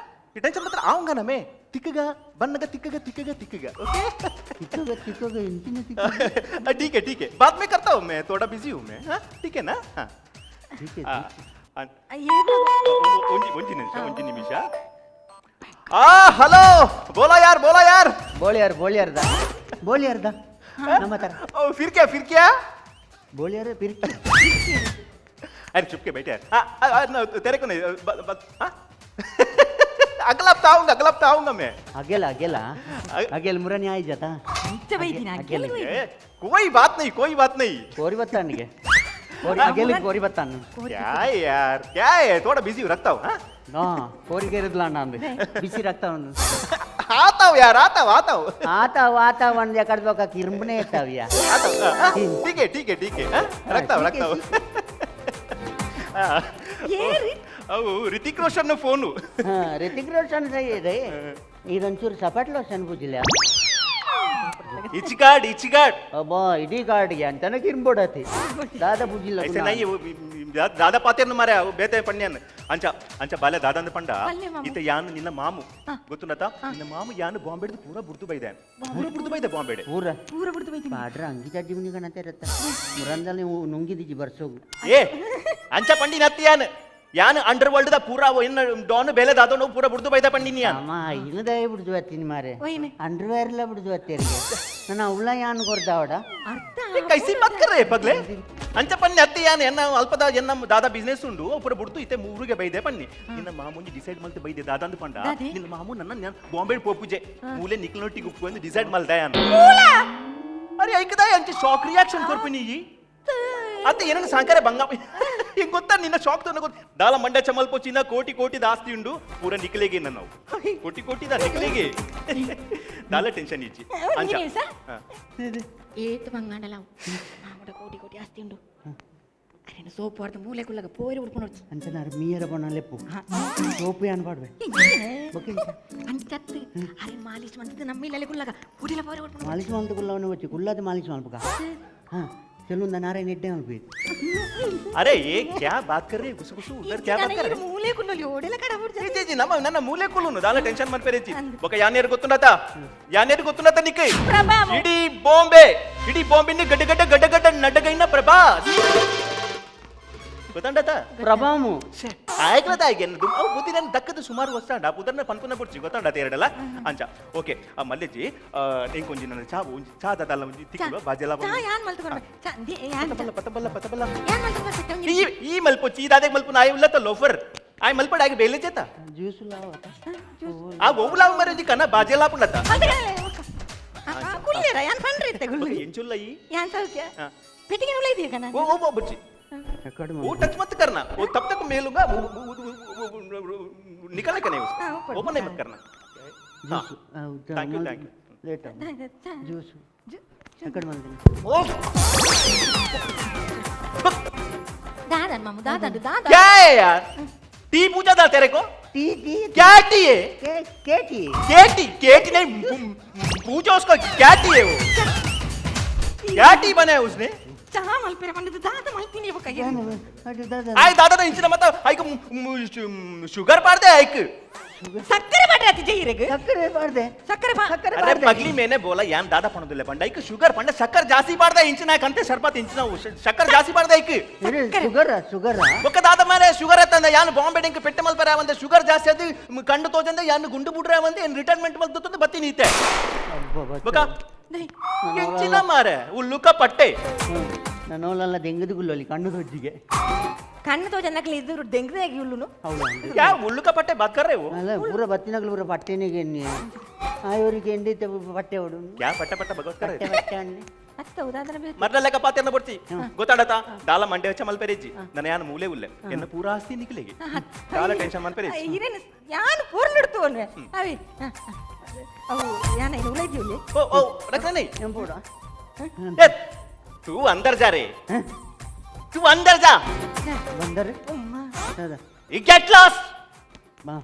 टेंशन मत कर आऊंगा ना मैं तिकगा बनगा तिकगा तिकगा तिकगा ओके तिकगा तिकगा इंचिन तिकगा ठीक है ठीक है बाद में करता हूँ मैं थोड़ा बिजी हूँ मैं हाँ ठीक है ना हाँ ठीक है ಒಂಜಿ ನಿಮಿಷ ಒಂಜಿ ನಿಮಿಷ ಆ ಹಲೋ ಬೋಲಾ ಯಾರ್ ಬೋಲಾ ಯಾರ್ ಬೋಳಿಯಾರ್ ಬೋಳಿಯಾರ್ದ ಬೋಳಿಯಾರ್ದ ನಮ್ಮ ತರ फिर क्या फिर क्या ಬೋಳಿಯಾರ फिर अरे चुप के बैठे यार तेरे को नहीं अगला हफ्ता आऊंगा अगला हफ्ता आऊंगा मैं अकेला अकेला अकेले मुरानी आई जाता अकेले कोई बात नहीं कोई बात नहीं कोई बात नहीं। अकेले कोरी बतान। क्या यार, क्या है, थोड़ा बिजी रखता हूँ। हाँ, कोरी के लाना बिजी रखता हूँ। आता हूँ यार, आता हूँ, आता हूँ। आता हूँ, आता हूँ, अंडे कर दो का किरमने आता हूँ यार। आता हूँ, ठीक है, ठीक है, ठीक है, रखता हूँ, रखता हूँ। ऋतिक रोशन ने फोन। हाँ, ऋतिक रोशन सही है रे। इधर सपाट लोशन पूछ लिया। इचिकार्ड, इचिकार्ड। अब्बा, इडी कार्ड या अंतना किरमबोड़ा थे। दादा पूछ लिया। ऐसे नहीं है, वो दादा पाते न मारे, वो बेते पन्नियन। अंचा, अंचा बाले दादा ने पंडा। इते यान निन्ना मामू। ಗೊತ್ತುಂಟಾ? ನಿನ್ನ ಮಾಮು ಯಾನು ಬಾಂಬೆಡ್ದು ಪೂರಾ ಬುರ್ದು ಬೈದೆ. ಪೂರಾ ಬುರ್ದು ಬೈದೆ ಬಾಂಬೆಡೆ. ಪೂರಾ? ಪೂರಾ ಬುರ್ದು ಬೈದೆ. ಪಾಡ್ರ ಅಂಗಿ ಚಡ್ಡಿ ಮುನಿ ಕಣತೆ ಇರತ್ತ. ಮುರಂದಲ್ಲಿ ನುಂಗಿದಿಜಿ ಬರ್ಸೋಗು. ಏ, ಅಂಚ ಪಂಡಿ ನತ್ತಿ ಯಾನು. ಯಾನು ಅಂಡರ್ ವರ್ಲ್ಡ್ the ಪೂರಾ ಎನ್ನ ಡಾನ್ ಬೇಲೆ ದಾದೋ ಪೂರಾ ಬುರ್ದು ಬೈದ ಪಂಡಿ ನೀ ಯಾನು. ಅಮ್ಮ, ಇನ್ನದಾಯ ಬುರ್ದು ಬತ್ತೀನಿ ಮಾರೆ. ಅಂಡರ್ವೇರ್ ಎಲ್ಲ ಬುರ್ದು ಬತ್ತೀರಿಗೆ. ನಾನು ಅವಳ ಯಾನು ಕೊಡ್ತಾವಡ. ಅರ್ಥ. ಕೈಸಿ ಬಾತ್ ಕರ್ ರೇ ಪಗ್ಲೆ. ಅಂಚ ಪನ್ನಿ ಅತ್ತಿ ಯಾನು ಎನ್ನ ಅಲ್ಪದ ಎನ್ನ ದಾದಾ ಬಿಸ್ನೆಸ್ ಉಂಡು ಪೂರ ಬುಡ್ತು ಇತ್ತೆ ಮೂರುಗೆ ಬೈದೆ ಪನ್ನಿ. ನಿನ್ನ ಮಾಮೂಂಜಿ ಡಿಸೈಡ್ ಮಲ್ತೆ ಬೈದೆ ದಾದಾ ಅಂದು ಪಂಡ. ನಿನ್ನ ಮಾಮು ನನ್ನ ಬಾಂಬೆ ಪೋಪುಜೆ ಮೂಲೆ ನಿಕ್ಲನೊಟ್ಟಿಗೆ ಉಪ್ಪು ಅಂದು ಡಿಸೈಡ್ ಮಲ್ದ ಯಾನು. ಅರೆ ಐಕದಾಯ ಅಂಚೆ ಶಾಕ್ ರಿಯಾಕ್ಷನ್ ಕೊರ್ಪಿನಿ ಈ. ಅತ್ತೆ ಏನನ್ನ ಸಾಂಕರೆ ಬಂಗ ಹಿಂಗ್ ಗೊತ್ತಾ ನಿನ್ನ ಶಾಕ್ ತನ್ನ ಗೊತ್ತ. ದಾಲ ಮಂಡ್ಯ ಚಮಲ್ಪೋ ಚಿನ್ನ ಕೋಟಿ ಕೋಟಿ ಆಸ್ತಿ ಉಂಡು ಪೂರ ನಿಕ್ಲೆಗೆ ನಾವು ಕೋಟಿ ಕೋಟಿ ದಾ ನಿಕ್ಲೆಗೆ ದಾಲ ಟೆನ್ಷನ್ ಇಚ್ಚಿ. ಅಂಚ ಏತು ಬಂಗಾಂಡಲ ಮಾಮುಡ ಕೋಟಿ ಕೋಟಿ ಆಸ್ತಿ ಉಂಡು. ಅರೇನು ಸೋಪು ವಾರ್ದ ಮೂಲೆ ಕುಲ್ಲಗ ಪೋಯಿರು ಉಡ್ಕೊಂಡು ಹೊಡ್ಚಿ. ಅಂಚನಾರು ಮೀಯರ ಬಣ್ಣ ಲೆಪ್ಪು ಸೋಪು ಯಾನ್ ಪಾಡ್ವೆ. ಅಂಚತ್ತು ಅರೆ ಮಾಲಿಶ್ ಮಂತದ್ದು ನಮ್ಮ ಇಲ್ಲಲೆ ಕುಲ್ಲಗ ಉಡಿಲ ಪೋಯಿರು ಉಡ್ಕೊಂಡು. ಮಾಲಿಶ್ ಮಂತ ಕುಲ್ಲವನ వచ్చి ಕುಲ್ಲದ ಮಾಲಿಶ್ ಮಲ್ಪಕ. ಹಾ चलो नारायण एड्डे मल्पे। अरे ये क्या बात कर रही है गुसु गुसु उधर क्या बात कर रहे हैं? ಮೂಲೆ ಕುಲ್ಲಲಿ ಓಡೆಲ ಕಡ ಬುಡ್ಜ. ಜಿ ಜಿ ನಮ್ಮ ನನ್ನ ಮೂಲೆ ಕುಲ್ಲುನು ದಾಲ ಟೆನ್ಷನ್ ಮಲ್ಪೆರೆಚಿ. ಬೊಕ ಯಾನೇರು ಗೊತ್ತುಂಡತ? ಯಾನೇರು ಗೊತ್ತುಂಡತ ನಿಕ್ಕೆ? ಇಡೀ ಬಾಂಬೆ, ಇಡೀ ಬಾಂಬೆನಿ ಗಡ್ಡ ಗಡ್ಡ ಗಡ್ಡ ಗಡ್ಡ ನಡಗೈನ ಪ್ರಭಾಸ್. ಗೊತ್ತಂಡತ? ಪ್ರಭಾಮು. ಆಯ್ಕಲದ ಆಯ್ಕೆ ಅವು ಬುದ್ಧಿ ನನ್ನ ದಕ್ಕದ ಸುಮಾರು ವಸ್ತಾಂಡ ಪುದರ್ನ ಪನ್ಪುನ ಬುಡ್ಚಿ ಗೊತ್ತಂಡತ ಎರಡಲ್ಲ ಅಂಚ. ಓಕೆ ಮಲ್ಲೆಜ್ಜಿ ಇಂಕೊಂಜಿ ನನ್ನ ಚಾ ಒಂಜಿ ಚಾ ದಾದಲ್ಲ ಒಂಜಿ ತಿಕ್ಕುವ ಬಾಜೆಲ್ಲ ಚಾ ಯಾನ್ ಮಲ್ತು ಕೊರ್ಬೆ ಚಾ the ಯಾನ್ ಪತಬಲ್ಲ ಪತಬಲ್ಲ ಪತಬಲ್ಲ ಯಾನ್ ಮಲ್ತು ಕೊರ್ಬೆ ಈ ಈ ಮಲ್ಪೊಚ್ಚಿ ಈ ದಾದೆಗೆ ಮಲ್ಪು ನಾಯಿ ಉಲ್ಲತ ಲೋಫರ್ ಆಯ್ ಮಲ್ಪಡ ಆಗಿ ಬೇಲೆ ಚೇತ ಜ್ಯೂಸ್ ಲಾವ ಆ ಒವ್ಲಾವ ಮರೆ ಒಂಜಿ ಕನ್ನ ಬಾಜೆಲ್ಲ ಪುಂಡತ ಕುಲ್ಲೇರ ಯಾನ್ ಪಂಡ್ರೆ ಇತ್ತೆ ಗುಲ್ಲು ಎಂಚುಲ್ಲ ಈ ಯಾನ್ ಸೌಖ್ಯ ಪೆಟ್ಟಿಗೆ ಉಲ್ಲ ಇದೆಯಾ ಕನ್ನ ಓ ಓ ಬುಡ್ಚಿ वो टच मत करना, वो तब तक मेलूंगा निकलने का नहीं उसको, ओपन नहीं मत करना। Thank you, thank you. Late juice दादा मामू दादा दादा क्या है यार टी पूछा था तेरे को टी टी क्या टी है के टी के टी के टी नहीं पूछो उसको क्या टी है वो क्या टी बनाया उसने ಚಾ ಮಲ್ಪೆರೆ ಪಂಡದು ದಾದ ಮಲ್ತಿನಿ ಬೊಕ ಆಯ್ ದಾದಾ ಇಂಚಿನ ಮತ್ತ ಐಕ್ ಶುಗರ್ ಪಾಡ್ದೆ ಐಕ್ ಸಕ್ಕರೆ ಪಾಡ್ರೆ ಅತಿ ಜೈರೆಗ್ ಸಕ್ಕರೆ ಪಾಡ್ದೆ ಸಕ್ಕರೆ ಸಕ್ಕರೆ ಅರೆ ಪಗ್ಲಿ ಮೇನೆ ಬೋಲ ಯಾನ್ ದಾದಾ ಪಣದಿಲ್ಲ ಪಂಡ ಐಕ್ ಶುಗರ್ ಪಂಡ ಸಕ್ಕರೆ ಜಾಸ್ತಿ ಪಾಡ್ದೆ ಇಂಚಿನ ಕಂತೆ ಶರ್ಬತ್ ಇಂಚಿನ ಸಕ್ಕರೆ ಜಾಸ್ತಿ ಪಾಡ್ದೆ ಐಕ್ ಶುಗರ್ ಶುಗರ್ ಬೊಕ ದಾದಾ ಮಾರೆ ಶುಗರ್ ಅತ್ತಂದ ಯಾನ್ ಬಾಂಬೆ ಡೆಂಕ್ ಪೆಟ್ಟೆ ಮಲ್ಪರೆ ಅವಂದೆ ಶುಗರ್ ಜಾಸ್ತಿ ಅದು ಕಂಡು ತೋಜಂದೆ ಯಾನ್ ಗುಂಡು ಬುಡ್ರೆ ಅವಂದೆ ಏನ್ ರಿಟೈರ್ಮೆಂಟ್ ಮಲ್ತುತ್ತಂದು ಬತ್ತಿ ನೀತೆ ಬೊಕ ಎಂಚಿನ ಮಾರೆ ಉಲ್ಲುಕ ಪಟ್ಟೆ ನನ್ನೋಲಲ್ಲ ದೆಂಗದ ಗುಲ್ಲಲ್ಲಿ ಕಣ್ಣು ದೊಜ್ಜಿಗೆ ಕಣ್ಣು ತೋಜನ್ನಕ್ಲಿ ಇದ್ರು ದೆಂಗದಾಗಿ ಉಲ್ಲುನು ಯಾ ಉಲ್ಲುಕ ಪಟ್ಟೆ ಬಾತ್ ಕರ್ ರೇ ವೋ ಅಲ್ಲ ಪೂರ ಬತ್ತಿನಗಲು ಪೂರ ಪಟ್ಟೆನಿಗೆ ಎನ್ನಿ ಆಯವರಿಗೆ ಎಂಡಿತೆ ಪಟ್ಟೆ ಓಡು ಕ್ಯಾ ಪಟ್ಟೆ ಪಟ್ಟೆ ಭಗವತ್ ಕರ್ ಪಟ್ಟೆ ಪಟ್ಟೆ ಅಣ್ಣೆ ಅತ್ತ ಉದಾಹರಣೆ ಬೇಕು ಮರ್ಲ ಲೆಕ್ಕ ಪಾತೆರ್ನ ಬೊಡ್ಚಿ ಗೊತ್ತಾಡತ ದಾಲ ಮಂಡೆ ಹಚ್ಚ ಮಲ್ಪೆರೆಜ್ಜಿ ನನ್ನ ಯಾನ್ ಮೂಲೆ ಉಲ್ಲೆ ಎನ್ನ ಪೂರ ಆಸ್ತಿ ನಿಕ್ಲೆಗೆ ದಾಲ ಟೆನ್ಷನ್ ಮಲ್ಪೆರೆಜ್ಜಿ ಇರೇನು ಯಾನ್ ಪೂರ್ಲಿಡ್ತು ಅನ್ವೆ ಅವಿ ಅವು ಯಾನ ಇನ್ನು ಉಲೈದಿಯುಲ್ಲೆ ಓ ಓ ರಕ್ನ ನೈ ಎಂಪೋಡ ए तू अंदर जा रे तू अंदर जा ಬಂದರೆ ये गेट लॉस ಬಾ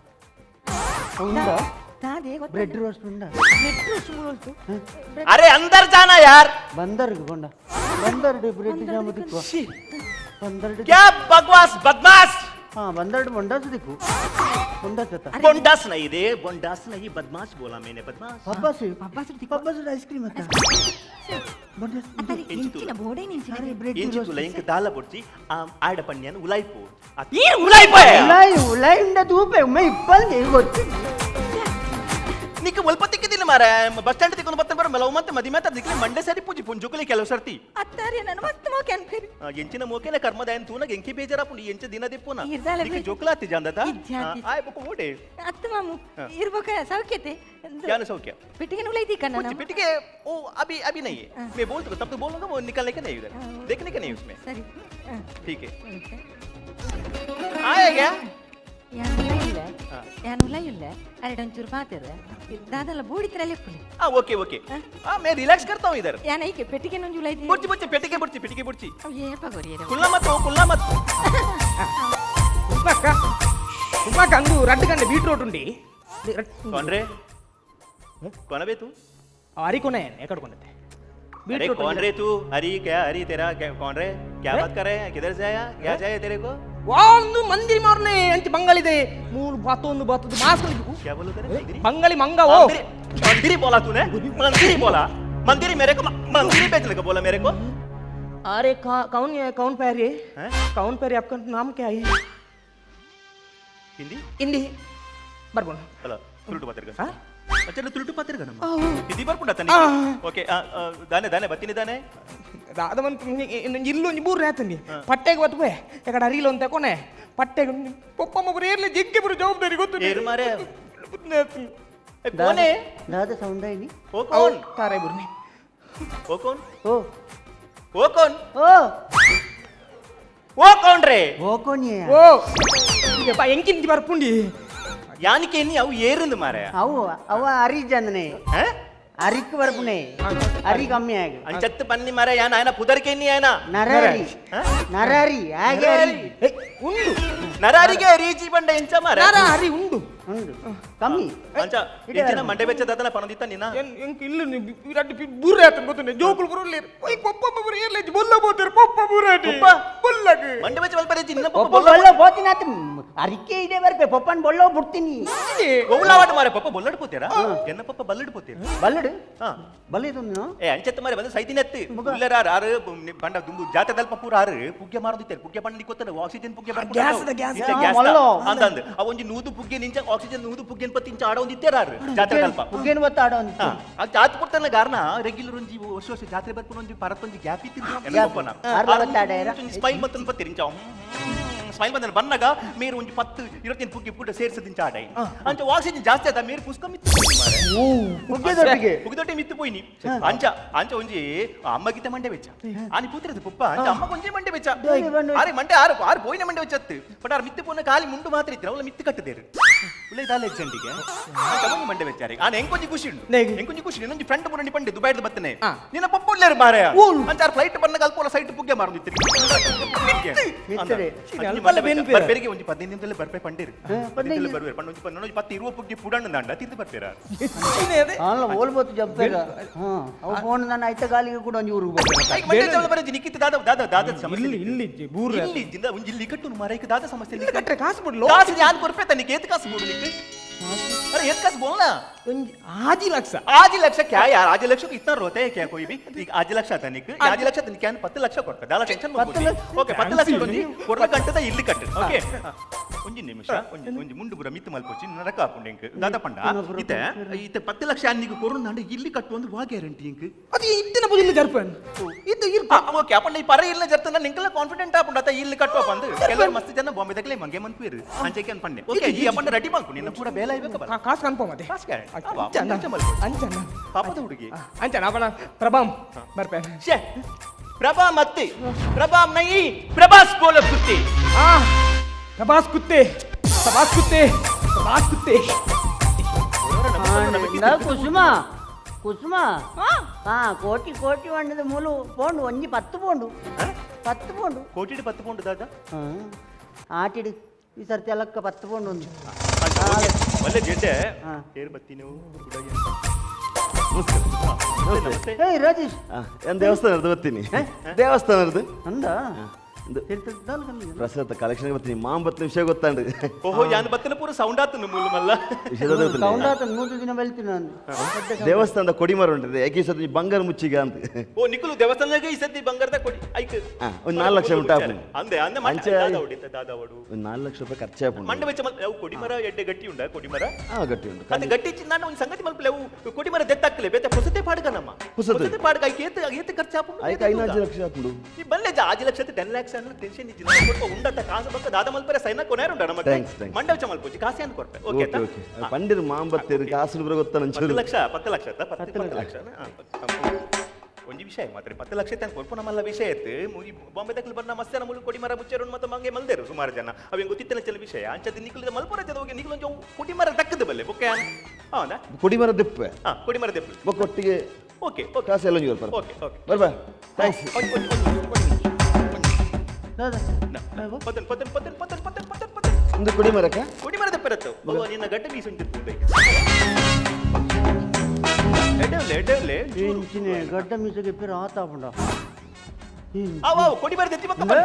ಉಂಡಾ ದಾದೆ ಬ್ರೆಡ್ ರೋಸ್ಟ್ ಉಂಡಾ ಬ್ರೆಡ್ ರೋಸ್ಟ್ ಮುಳೋಲ್ತು अरे अंदर जाना यार ಬಂದರ್ಗೆ ಕೊಂಡ ಬಂದರ್ಡು ಬ್ರೆಡ್ ಜಾಮ್ ದಿಕ್ಕು ಬಂದರ್ಡು क्या बकवास बदमाश ಹಾ ಬಂದರ್ಡು ಬೊಂಡಾಸ್ ದಿಕ್ಕು ಬೊಂಡಾಸ್ ಅತ್ತ बोंडास नहीं रे बोंडास नहीं बदमाश बोला मैंने बदमाश ಪಬ್ಬಾಸು ಪಬ್ಬಾಸು ಐಸ್ ಕ್ರೀಮ್ ಅತ್ತ ಬೊಂಡಾಸ್ ಇಂಚಿನ ಬೋಡೆ ನಿಂಚಿನ ಬ್ರೆಡ್ ಇಂಚಿ ತುಲ ಇಂಕ ದಾಲ ಬೊಡ್ಚಿ ಆಡ ಪಣ್ಯಾನ ಉಲಾಯ್ಪು ಈ ಉಲಾಯ್ಪ ಉಲಾಯ್ ಉಲಾಯ್ ಉಂಡ ತೂಪೆ ಉಮ್ಮೆ ಇಪ್ಪಲ್ ಗೊತ್ತು ನಿಕ್ಕ ಒಲ್ಪ ತಿಕ್ಕಿದಿಲ್ಲ ಮಾರ ಬಸ್ ಸ್ಟ್ಯಾಂಡ್ ತಿಕ್ಕೊಂಡು ಬತ್ತ ಬರ ಮಲವು ಮತ್ತೆ ಮದಿ ಮಾತ ದಿಕ್ಲಿ ಮಂಡೆ ಸರಿ ಪೂಜಿ ಪುಂಜುಕಲಿ ಕೆಲವು ಸರ್ತಿ. ಅತ್ತಾರಿ ನನ್ನ ಮಸ್ತ್ ಮೋಕೆ ಅನ್ಪೇರಿ. ಎಂಚಿನ ಮೋಕೆನ ಕರ್ಮದಾಯನ್ ತೂನಾಗ ಎಂಕಿ ಬೇಜಾರಾಪುಂಡು ಎಂಚ ದಿನ ದಿಪ್ಪುನ. ಇರ್ದಾಲ ನಿಕ್ಕೆ ಜೋಕುಲಾತಿ ಜಾಂದತ? ಇಜ್ಜಾತಿ. ಆಯ್ ಬೊಕ ಓಡೆ. ಅತ್ತ ಮಾಮು ಇರ್ಬೊಕ ಸೌಖ್ಯತೆ. क्या सौख्य? पेटिके नुलाई थी करना ना। पेटिके ओ अभी अभी नहीं है। मैं बोल तब तो बोलूंगा वो निकलने के नहीं उधर, देखने के नहीं उसमें। सॉरी। ठीक है। आया क्या? ಯಾನ್ ಉಲಾಯಿಲ್ಲ ಅರೆ ಒಂಚೂರು ಪಾತೆರ ದಾದಲ್ಲ ಬೂಡಿತ್ರ ಲೆಪ್ಪುಲೆ. हाँ ओके ओके। हाँ मैं रिलैक्स करता हूँ इधर। ಯಾನ್ ಐಕೆ ಪೆಟ್ಟಿಗೆ ನೊಂಜಿ ಉಲಾಯ್ತಿ. बुर्ची बुर्ची पेटिके बुर्ची पेटिके बुर्ची। ಅವ್ ಏಪ ಕೊರಿಯರ. ಕುಲ್ಲ ಮತ್ತು ಕುಲ್ಲ ಮತ್ತು. ಉಪ್ಪಕ್ಕ ಉಪ್ಪಕ್ಕ ಅಂದು ರಡ್ಡು ಗಂಟೆ ಬೀಟ್ರೋಟ್ ಉಂಡಿ. कौन रे? कौन है बे तू? ಅರಿ ಕೊನೆ ಎಕಡೆ ಕೊಂಡತೆ. अरे कौन रे तू? हरी क्या हरी तेरा क्या कौन रे? क्या बात कर रहे हैं? किधर से आया? क्या चाहिए तेरे को? ಒಂದು ಮಂದಿರಿ ಮಾರನೆ ಅಂಚ ಬಂಗಾಳಿದೆ ಮೂರು ಬಾತೊಂದು ಬಾತೊಂದು ಮಾಸ್ಕ್. क्या बोलो तेरे? मंदिरी? ಬಂಗಾಳಿ ಮಂಗ ಓ. मंदिरी मंदिरी बोला तूने? मंदिरी बोला? मंदिरी मेरे को मंदिरी बेचने को बोला मेरे को? अरे कौन है? कौन पैर है? कौन पैर है? आपका नाम क्या है? हिंदी? हिंदी ಬರ್ಬೋಣ. ಅಲ್ಲ ತುಳುಟು ಪಾತಿರ್ಗ. ಅಚ್ಚನ ತುಳುಟು ಪಾತಿರ್ಗ ನಮ್ಮ ಹಿಂದಿ ಬರ್ಪುಂಡ ತನಿ. ಓಕೆ ದಾನೆ ದಾನೆ ಬತ್ತೀನಿ ದಾನೆ. ದಾದ ಮಂತ್ ಇಲ್ಲು ಒಂಜಿ ಬೂರು ಆತಂದಿ ಪಟ್ಟೆಗೆ ಬತ್ತು ಪೋಯೆ ಎಕಡ ಅರಿಲು ಅಂತ ಕೊನೆ ಪಟ್ಟೆಗೆ ಪೊಪ್ಪಮ್ಮ ಪೂರ ಏರ್ಲೆ ಜಿಗ್ಗಿ ಪೂರ ಜವಾಬ್ದಾರಿ ಗೊತ್ತು. ಏರು ಮಾರೆ ಕೋನೆ ದಾದ ಸೌಂಡ್ ಐನಿ. ಓ ಕೋನ್ ತಾರೆ ಬುರ್ನಿ. ಓ ಕೋನ್ ಓ ಓ ಕೋನ್ ಓ ಓ ಕೋನ್ ರೇ ಓ ಕೋನ್ ಓ ಬಾ ಎಂಕಿಂಚಿ ಬರ್ಪುಂಡಿ ಯಾನಿಕೆ ನೀ ಅವು ಏರಿಂದು ಮಾರೆ. ಅವು ಅವ ಅರಿ ಜಂದನೆ ಅರಿಕ್ ಬರ್ಪುನೆ ಅರಿ ಕಮ್ಮಿ ಆಗ ಅಂಚತ್ತು ಪನ್ನಿ ಮಾರೆ ಯಾನ ಆಯನ ಪುದರ್ಕೆ ನೀ ಆಯನ ನರರಿ ನರರಿ ಆಗೆ ಅರಿ ಉಂಡು ನರಾರಿಗೆ ರೀಚಿ ಬಂಡ ಎಂಚ ಮಾರೆ ನರ ಅರಿ ಉಂಡು ಉಂಡು ಕಮ್ಮಿ ಅಂಚ ಎಂಚಿನ ಮಂಡೆ ಬೆಚ್ಚ ದಾದನ ಪನದಿತ್ತ ನಿನ್ನ ಎಂಕ್ ಇಲ್ಲ ರಡ್ಡು ಬುರ್ರೆ ಆತನ ಗೊತ್ತುಂಡೆ ಜೋಕುಲು ಬುರ್ಲೆ ಒಯ್ ಪೊಪ್ಪಮ್ಮ ಬುರ್ರೆ ಏರ್ಲೆ ಬೊಲ್ಲ ಬೋತೇರು ಪೊಪ್ಪ ಬುರ್ರೆ ಪೊಪ್ಪ ಬೊಲ್ಲಗ್ ಮಂಡೆ ಬೆಚ್ಚ ಬಲ್ಪರೆ ಚಿನ್ನ ಪೊಪ್ಪ ಬೊಲ್ಲ ಬೋತಿನಾತ ಅರಿಕೆ ಇದೆ ಬರ್ಪೆ ಪೊಪ್ಪನ್ ಬೊಲ್ಲೋ ಬಿಡ್ತೀನಿ ಒವ್ಲಾವಾಟ ಮಾರೆ ಪೊಪ್ಪ ಬೊಲ್ಲಡ್ ಪೋತೇರಾ ಎನ್ನ ಪೊಪ್ಪ ಬಲ್ಲಡ್ ಪೋತೇರು ಬಲ್ಲಡು ಬಲ್ಲಿದು ಏ ಅಂಚತ್ತ ಮಾರೆ ಬಂದು ಸೈತಿನ ಎತ್ತಿ ಉಲ್ಲರ ಆರು ಬಂಡ ದುಂಬು ಜಾತೆ ದಲ್ಪ ಪೂರ ಆರು ಪುಗ್ಗೆ ಮಾರದಿತ್ತಾರೆ ಪುಗ್ಗೆ ಬಂಡ ಗೊತ್ತಲ್ಲ ಆಕ್ಸಿಜನ್ ಪುಗ್ಗೆ ಗ್ಯಾಸ್ ಗ್ಯಾಸ್ ಅಂದ ಅಂದ ಅವ ಒಂಜಿ ನೂದು ಪುಗ್ಗೆ ನಿಂಚ ಆಕ್ಸಿಜನ್ ನೂದು ಪುಗ್ಗೆನ್ ಪತ್ತಿ ಇಂಚ ಆಡ ಒಂದಿತ್ತೇರ ಆರು ಜಾತ್ರೆ ದಲ್ಪ ಪುಗ್ಗೆನ್ ಬತ್ತ ಆಡ ಒಂದಿತ್ತು ಆ ಜಾತ್ರೆ ಕೊಡ್ತಾನ ಕಾರಣ ರೆಗ್ಯುಲರ್ ಒಂಜಿ ವರ್ಷ ವರ್ಷ ಜಾತ್ರೆ ಬರ್ಪುನ ಒಂಜಿ ಪರತ್ ಒಂಜಿ ಗ್ಯಾಪ್ ಇತ್ತು ಸ್ಮೈಲ್ ಮತ್ತೊಂದು ಪತ್ತಿ ಇಂಚ ಸ್ಮೈಲ್ ಬಂದ ಬನ್ನಗ ಮೇರು ಒಂಜಿ 10 25 ಪುಗ್ಗೆ ಪುಟ್ಟ ಸೇರ್ಸದಿಂಚ ಆಡೈ ಅಂಚ ಆಕ್ಸಿಜನ್ ಜಾಸ್ತಿ ಆತ ಮೇರು ಪುಸ್ಕ ಮಿತ್ತು ಪುಗ್ಗೆದೊಟ್ಟಿಗೆ ಪುಗ್ಗೆದೊಟ್ಟಿಗೆ ಮಿತ್ತು ಪೋಯಿನಿ ಅಂಚ ಅಂಚ ಒಂಜಿ ಅಮ್ಮಗಿತ ಮಂಡೆ ಬೆಚ್ಚ ಆನಿ ಪೂತಿರದು ಪುಪ್ಪ ಅಂಚ ಅಮ್ಮ ಒಂಜಿ ಮಂಡೆ ಬೆಚ್ಚ ಆರೆ ಮಂಡೆ ಆರು ಆರು ಪೋಯಿನ ಮಂಡೆ ಬೆಚ್ಚತ್ತು ಬಟ್ ಆರು ಮಿತ್ತು ಪೋನ ಖಾಲಿ ಮುಂಡು ಮಾತ್ರ ಇತ್ತು ಅವಳ ಮಿತ್ತು ಕಟ್ಟದೇರು ಉಳ್ಳೆ ದಾಲ ಎಕ್ಸೆಂಟಿಗೆ ಒಂಜಿ ಮಂಡೆ ಬೆಚ್ಚಾರೆ ಆನೆ ಎಂಕೊಂಜಿ ಖುಷಿ ಉಂಡು ಎಂಕೊಂಜಿ ಖುಷಿ ಇನ್ನೊಂಜಿ ಫ್ರೆಂಡ್ ಪುರಂಡಿ ಪಂಡೆ ದುಬೈದ ಬತ್ತನೆ ನಿನ್ನ ಪಪ್ಪ ಉಳ್ಳೇರು ಮಾರಾಯ ಅಂಚ ಆರು ಫ್ಲೈಟ್ ಬನ್ನಗ ಅಲ್ಪ ಸೈಟ್ ಪುಗ್ಗೆ ಮಾರುದಿತ್ತು ಬರ್ಪೇರಿಗೆ ಒಂಜಿ 15 ದಿನದಲ್ಲೇ ಬರ್ಪೆ ಪಂಡೇರು 15 ಬರ್ಬೇರು ಪಂಡ ಒಂಜಿ ಪಂಡ 10 20 ಪುಗ್ಗೆ ಪುಡಣ್ಣ ದಾಂಡ ತಿಂದು ಬರ್ಪೇರ ಅಲ್ಲ ಓಲ್ಬೋದು ಜಬ್ಬೆಗ ಅವು ಫೋನ್ ನನ್ನ ಐತ ಗಾಲಿಗೆ ಕೂಡ ಒಂಜಿ ಊರಿಗೆ ಮಂಡೆ ಜವಳ ಬರಜಿ ನಿಕ್ಕಿತ ದಾದ ದಾದ ದಾದ ಸಮಸ್ಯೆ ಇಲ್ಲಿ ಇಲ್ಲಿ ಬೂರ್ ಇಲ್ಲಿ ಜಿಂದ ಒಂಜಿ ಇಲ್ಲಿ ಕಟ್ಟು ಮಾರೈಕ ದಾದ ಸಮಸ್ಯೆ ಇಲ್ಲಿ ಕಟ್ರೆ ಕಾಸು ಬಿಡ್ಲು ಕಾಸು ಯಾನ್ ಕೊರ್ಪೆ ತನಿಗೆ ಏತ್ ಕಾಸು ಬಿಡು ನಿಕ್ಕೆ अरे एक कास बोलना आजी लक्ष आजी लक्ष क्या यार आजी लक्ष को इतना रोते है क्या कोई भी आजी लक्ष आता निक आजी लक्ष तनिक क्या 10 लक्ष ಕೊಡ್ತ ದಾಲ ಟೆನ್ಷನ್ ಮಾಡ್ಕೊಡಿ ಓಕೆ 10 ಲಕ್ಷ ಒಂಜಿ ಕೊರ್ಲ ಗಂಟದ ಇಲ್ಲಿ ಕಟ್ಟು ಓಕೆ ಒಂಜಿ ನಿಮಿಷ ಒಂಜಿ ಒಂಜಿ ಮುಂಡು ಬುರ ಮಿತ್ತು ಮಲ್ಪೊಚ್ಚಿ ನರಕ ಆಪುಂಡು ಎಂಕ್ ದಾದ ಪಂಡ ಇತ್ತೆ ಇತ್ತೆ 10 ಲಕ್ಷ ಅನ್ನಿಗೆ ಕೊರುಂದಾಂಡ ಇಲ್ಲಿ ಕಟ್ಟು ಒಂದು ವಾ ಗ್ಯಾರಂಟಿ ಎಂಕ್ ಅದು ಇತ್ತಿನ ಪುಜ ಇಲ್ಲಿ ಜರ್ಪನ್ ಇದು ಇರ್ಪ ಓಕೆ ಅಪಂಡ ಈ ಪರ ಇಲ್ಲ ಜರ್ತನ ನಿಂಕಲ ಕಾನ್ಫಿಡೆಂಟ್ ಆಪುಂಡು ಅತ ಇಲ್ಲಿ ಕಟ್ಟುವ ಬಂದು ಕೆಲವರು ಮಸ್ತ್ ಜನ ಬಾಂಬೆ ತಗಲೆ ಮಂಗೆ ಮನ್ಪೇರು ಅಂಚೆಗೆ ಅನ್ಪಂಡೆ ಓಕೆ ಈ ಅಪಂಡ ರೆಡಿ ಮಾಡ್ಕೊಂಡು ನಿನ್ನ ಪೂರ ಬೇಲ ಇಬೇಕು ಕಾಸು ಕನ್ಫರ್ಮ್ ಅದೇ ಕಾಸು ಗ್ಯಾರಂಟಿ ಅಂಚನ ಪಾಪದ ಹುಡುಗಿ ಅಂಚನ ಅವನ ಪ್ರಭಾಮ್ ಬರ್ಪೆ ಶೇ ಪ್ರಭಾ ಮತ್ತೆ ಪ್ರಭಾಮ್ ನೈ ಪ್ರಭಾಸ್ ಬೋಲ ಕುತ್ತೆ ಆ ಪ್ರಭಾಸ್ ಕುತ್ತೆ ಪ್ರಭಾಸ್ ಕುತ್ತೆ ಪ್ರಭಾಸ್ ಕುತ್ತೆ ಕುಸುಮ ಕುಸುಮ ಹಾ ಕೋಟಿ ಕೋಟಿ వండదు ಮೂಲು ಪೋಂಡು ಒಂಜಿ 10 ಪೋಂಡು 10 ಪೋಂಡು ಕೋಟಿ 10 ಪೋಂಡು ದಾದಾ ಆಟಿಡು ಈ ಸರ್ತಿ ಅಲಕ್ಕ 10 ಪೋಂಡು ಒಂದು ಒಳ್ಳೆ ಜಡ್ಡೆ ಏರ್ ಬತ್ತಿ ನೀವು ಏಯ್ ರಾಜೇಶ್ ನಾನು ದೇವಸ್ಥಾನದ ಬರ್ತೀನಿ ದೇವಸ್ಥಾನದ ಅಂದ ಪ್ರಸಾದ ಕಲೆಕ್ಷನ್ ಬರ್ತೀನಿ ಮಾಮ್ ಬತ್ತಿನ ವಿಷಯ ಗೊತ್ತಾಂಡು. ಓಹೋ ಯಾನ್ ಬತ್ತಿನ ಪೂರ ಸೌಂಡ್ ಆತನು ಮೂಲು ಮಲ್ಲ. ಸೌಂಡ್ ಆತನು 3 ದಿನ ಬೆಳ್ತೀನಿ ನಾನು. ದೇವಸ್ಥಾನದ ಕೊಡಿಮರ ಉಂಟು ಏಕೆ ಸತಿ ಬಂಗಾರ ಮುಚ್ಚಿಗ ಅಂತ. ಓ ನಿಕುಲು ದೇವಸ್ಥಾನದಾಗ ಈ ಸತಿ ಬಂಗಾರದ ಕೊಡಿ ಐಕ್ ಒಂದು 4 ಲಕ್ಷ ಉಂಟು ಅಂದೆ ಅಂದೆ ಅಂಚೆ ದಾದಾ ವಡು ಒಂದು 4 ಲಕ್ಷ ರೂಪಾಯಿ ಖರ್ಚು ಆಪುಂಡು. ಮಂಡೆ ವೆಚ್ಚ ಮಲ್ ಅವು ಕೊಡಿಮರ ಎಡ್ಡೆ ಗಟ್ಟಿ ಉಂಡ ಕೊಡಿಮರ? ಹಾ ಗಟ್ಟಿ ಉಂಟು. ಮತ್ತೆ ಗಟ್ಟಿ ಚಿನ್ನ ಒಂದು ಸಂಗತಿ ಮಲ್ಪಲೆ ಅವು ಕೊಡಿಮರ ದೆತ್ತಾಕ್ಲೆ ಬೇತೆ ಹೊಸತೆ ಪಾಡ್ಗ ನಮ್ಮ ಹೊಸತೆ ಪಾಡ್ಗ ಐಕ್ ಏತ್ ಏತ್ ಖರ್ಚು ಆಪುಂಡು? ಐಕ್ 5 ಲಕ್ಷ ಆಪುಂಡು. ಈ ಬಲ್ಲೆ 5 ಲಕ್ಷ 10 ಲಕ್ಷ ಅಂದ್ರೆ ಟೆನ್ಷನ್ ಇಜ್ಜಿ ನಮ್ಮ ಕೊಡ್ಪ ಉಂಡತ ಕಾಸು ಬಕ್ಕ ದಾದಾ ಮಲ್ಪರೆ ಸೈನ ಕೊನೇರು ಉಂಡ ನಮ್ಮ ಮಂಡೆ ವೆಚ್ಚ ಮಲ್ಪುಜಿ ಕಾಸೆ ಅಂತ ಕೊರ್ಪೆ. ಓಕೆ ಓಕೆ ಪಂಡಿರು ಮಾಂಬತ್ತೇರು ಕಾಸು ಬರ ಗೊತ್ತ ನಂಚೂರು. 10 ಲಕ್ಷ 10 ಲಕ್ಷ 10 ಲಕ್ಷ ಒಂಜಿ ವಿಷಯ ಮಾತ್ರ 10 ಲಕ್ಷ ತಾನು ಕೊರ್ಪು ನಮ್ಮಲ್ಲ ವಿಷಯ ಇತ್ತು. ಮುಗಿ ಬಾಂಬೆ ತಕ್ಕಲು ಬಣ್ಣ ಮಸ್ತಾನ ಮುಳು ಕೊಡಿಮರ ಮುಚ್ಚರು ಮತ್ತೆ ಮಂಗೆ ಮಲ್ದೇರು ಸುಮಾರು ಜನ ಅವೇನು ಗೊತ್ತಿತ್ತನ ಚೆಲ್ಲ ವಿಷಯ ಅಂಚದ ನಿಕುಲಿದ ಮಲ್ಪುರ ಜನ ಹೋಗಿ ನಿಕುಲು ಒಂಜಿ ಕೊಡಿಮರ ತಕ್ಕದ ಬಲ್ಲೆ ಬೊಕ್ಕೆ ಹೌದಾ? ಕೊಡಿಮರ ದೆಪ್ಪೆ. ಹಾ ಕೊಡಿಮರ ದೆಪ್ಪೆ ಬೊಕ್ಕ ಒಟ್ಟಿಗೆ ಓಕೆ ಓಕೆ ಕಾಸು ಎಲ್ಲ ಒಂಜಿ ಬರ್ಪ. ಓಕೆ ಓಕೆ ಬರ್ಬಾ thanks. ಪತನ್ ಪತನ್ ಪತನ್ ಪತನ್ ಪತನ್ ಪತನ್ ಪತನ್ ಒಂದು ಕೊಡಿಮರಕ್ಕ ಕೊಡಿಮರ ದೆಪ್ಪೆ ರತ್ತು ನಿನ್ನ ಗಡ್ಡೆ ಮೀಸು ಉಂಟಿತ್ತು ಎಡೆವ್ಲೆ ಎಡೆವ್ಲೆ ಇಂಚಿನೆ ಗಡ್ಡ ಮೀಸಗೆ ಪೇರು ಆತಾಪುಂಡ. ಅವ ಕೊಡಿಮರ ದೆತ್ತಿ ಬಕ್ಕ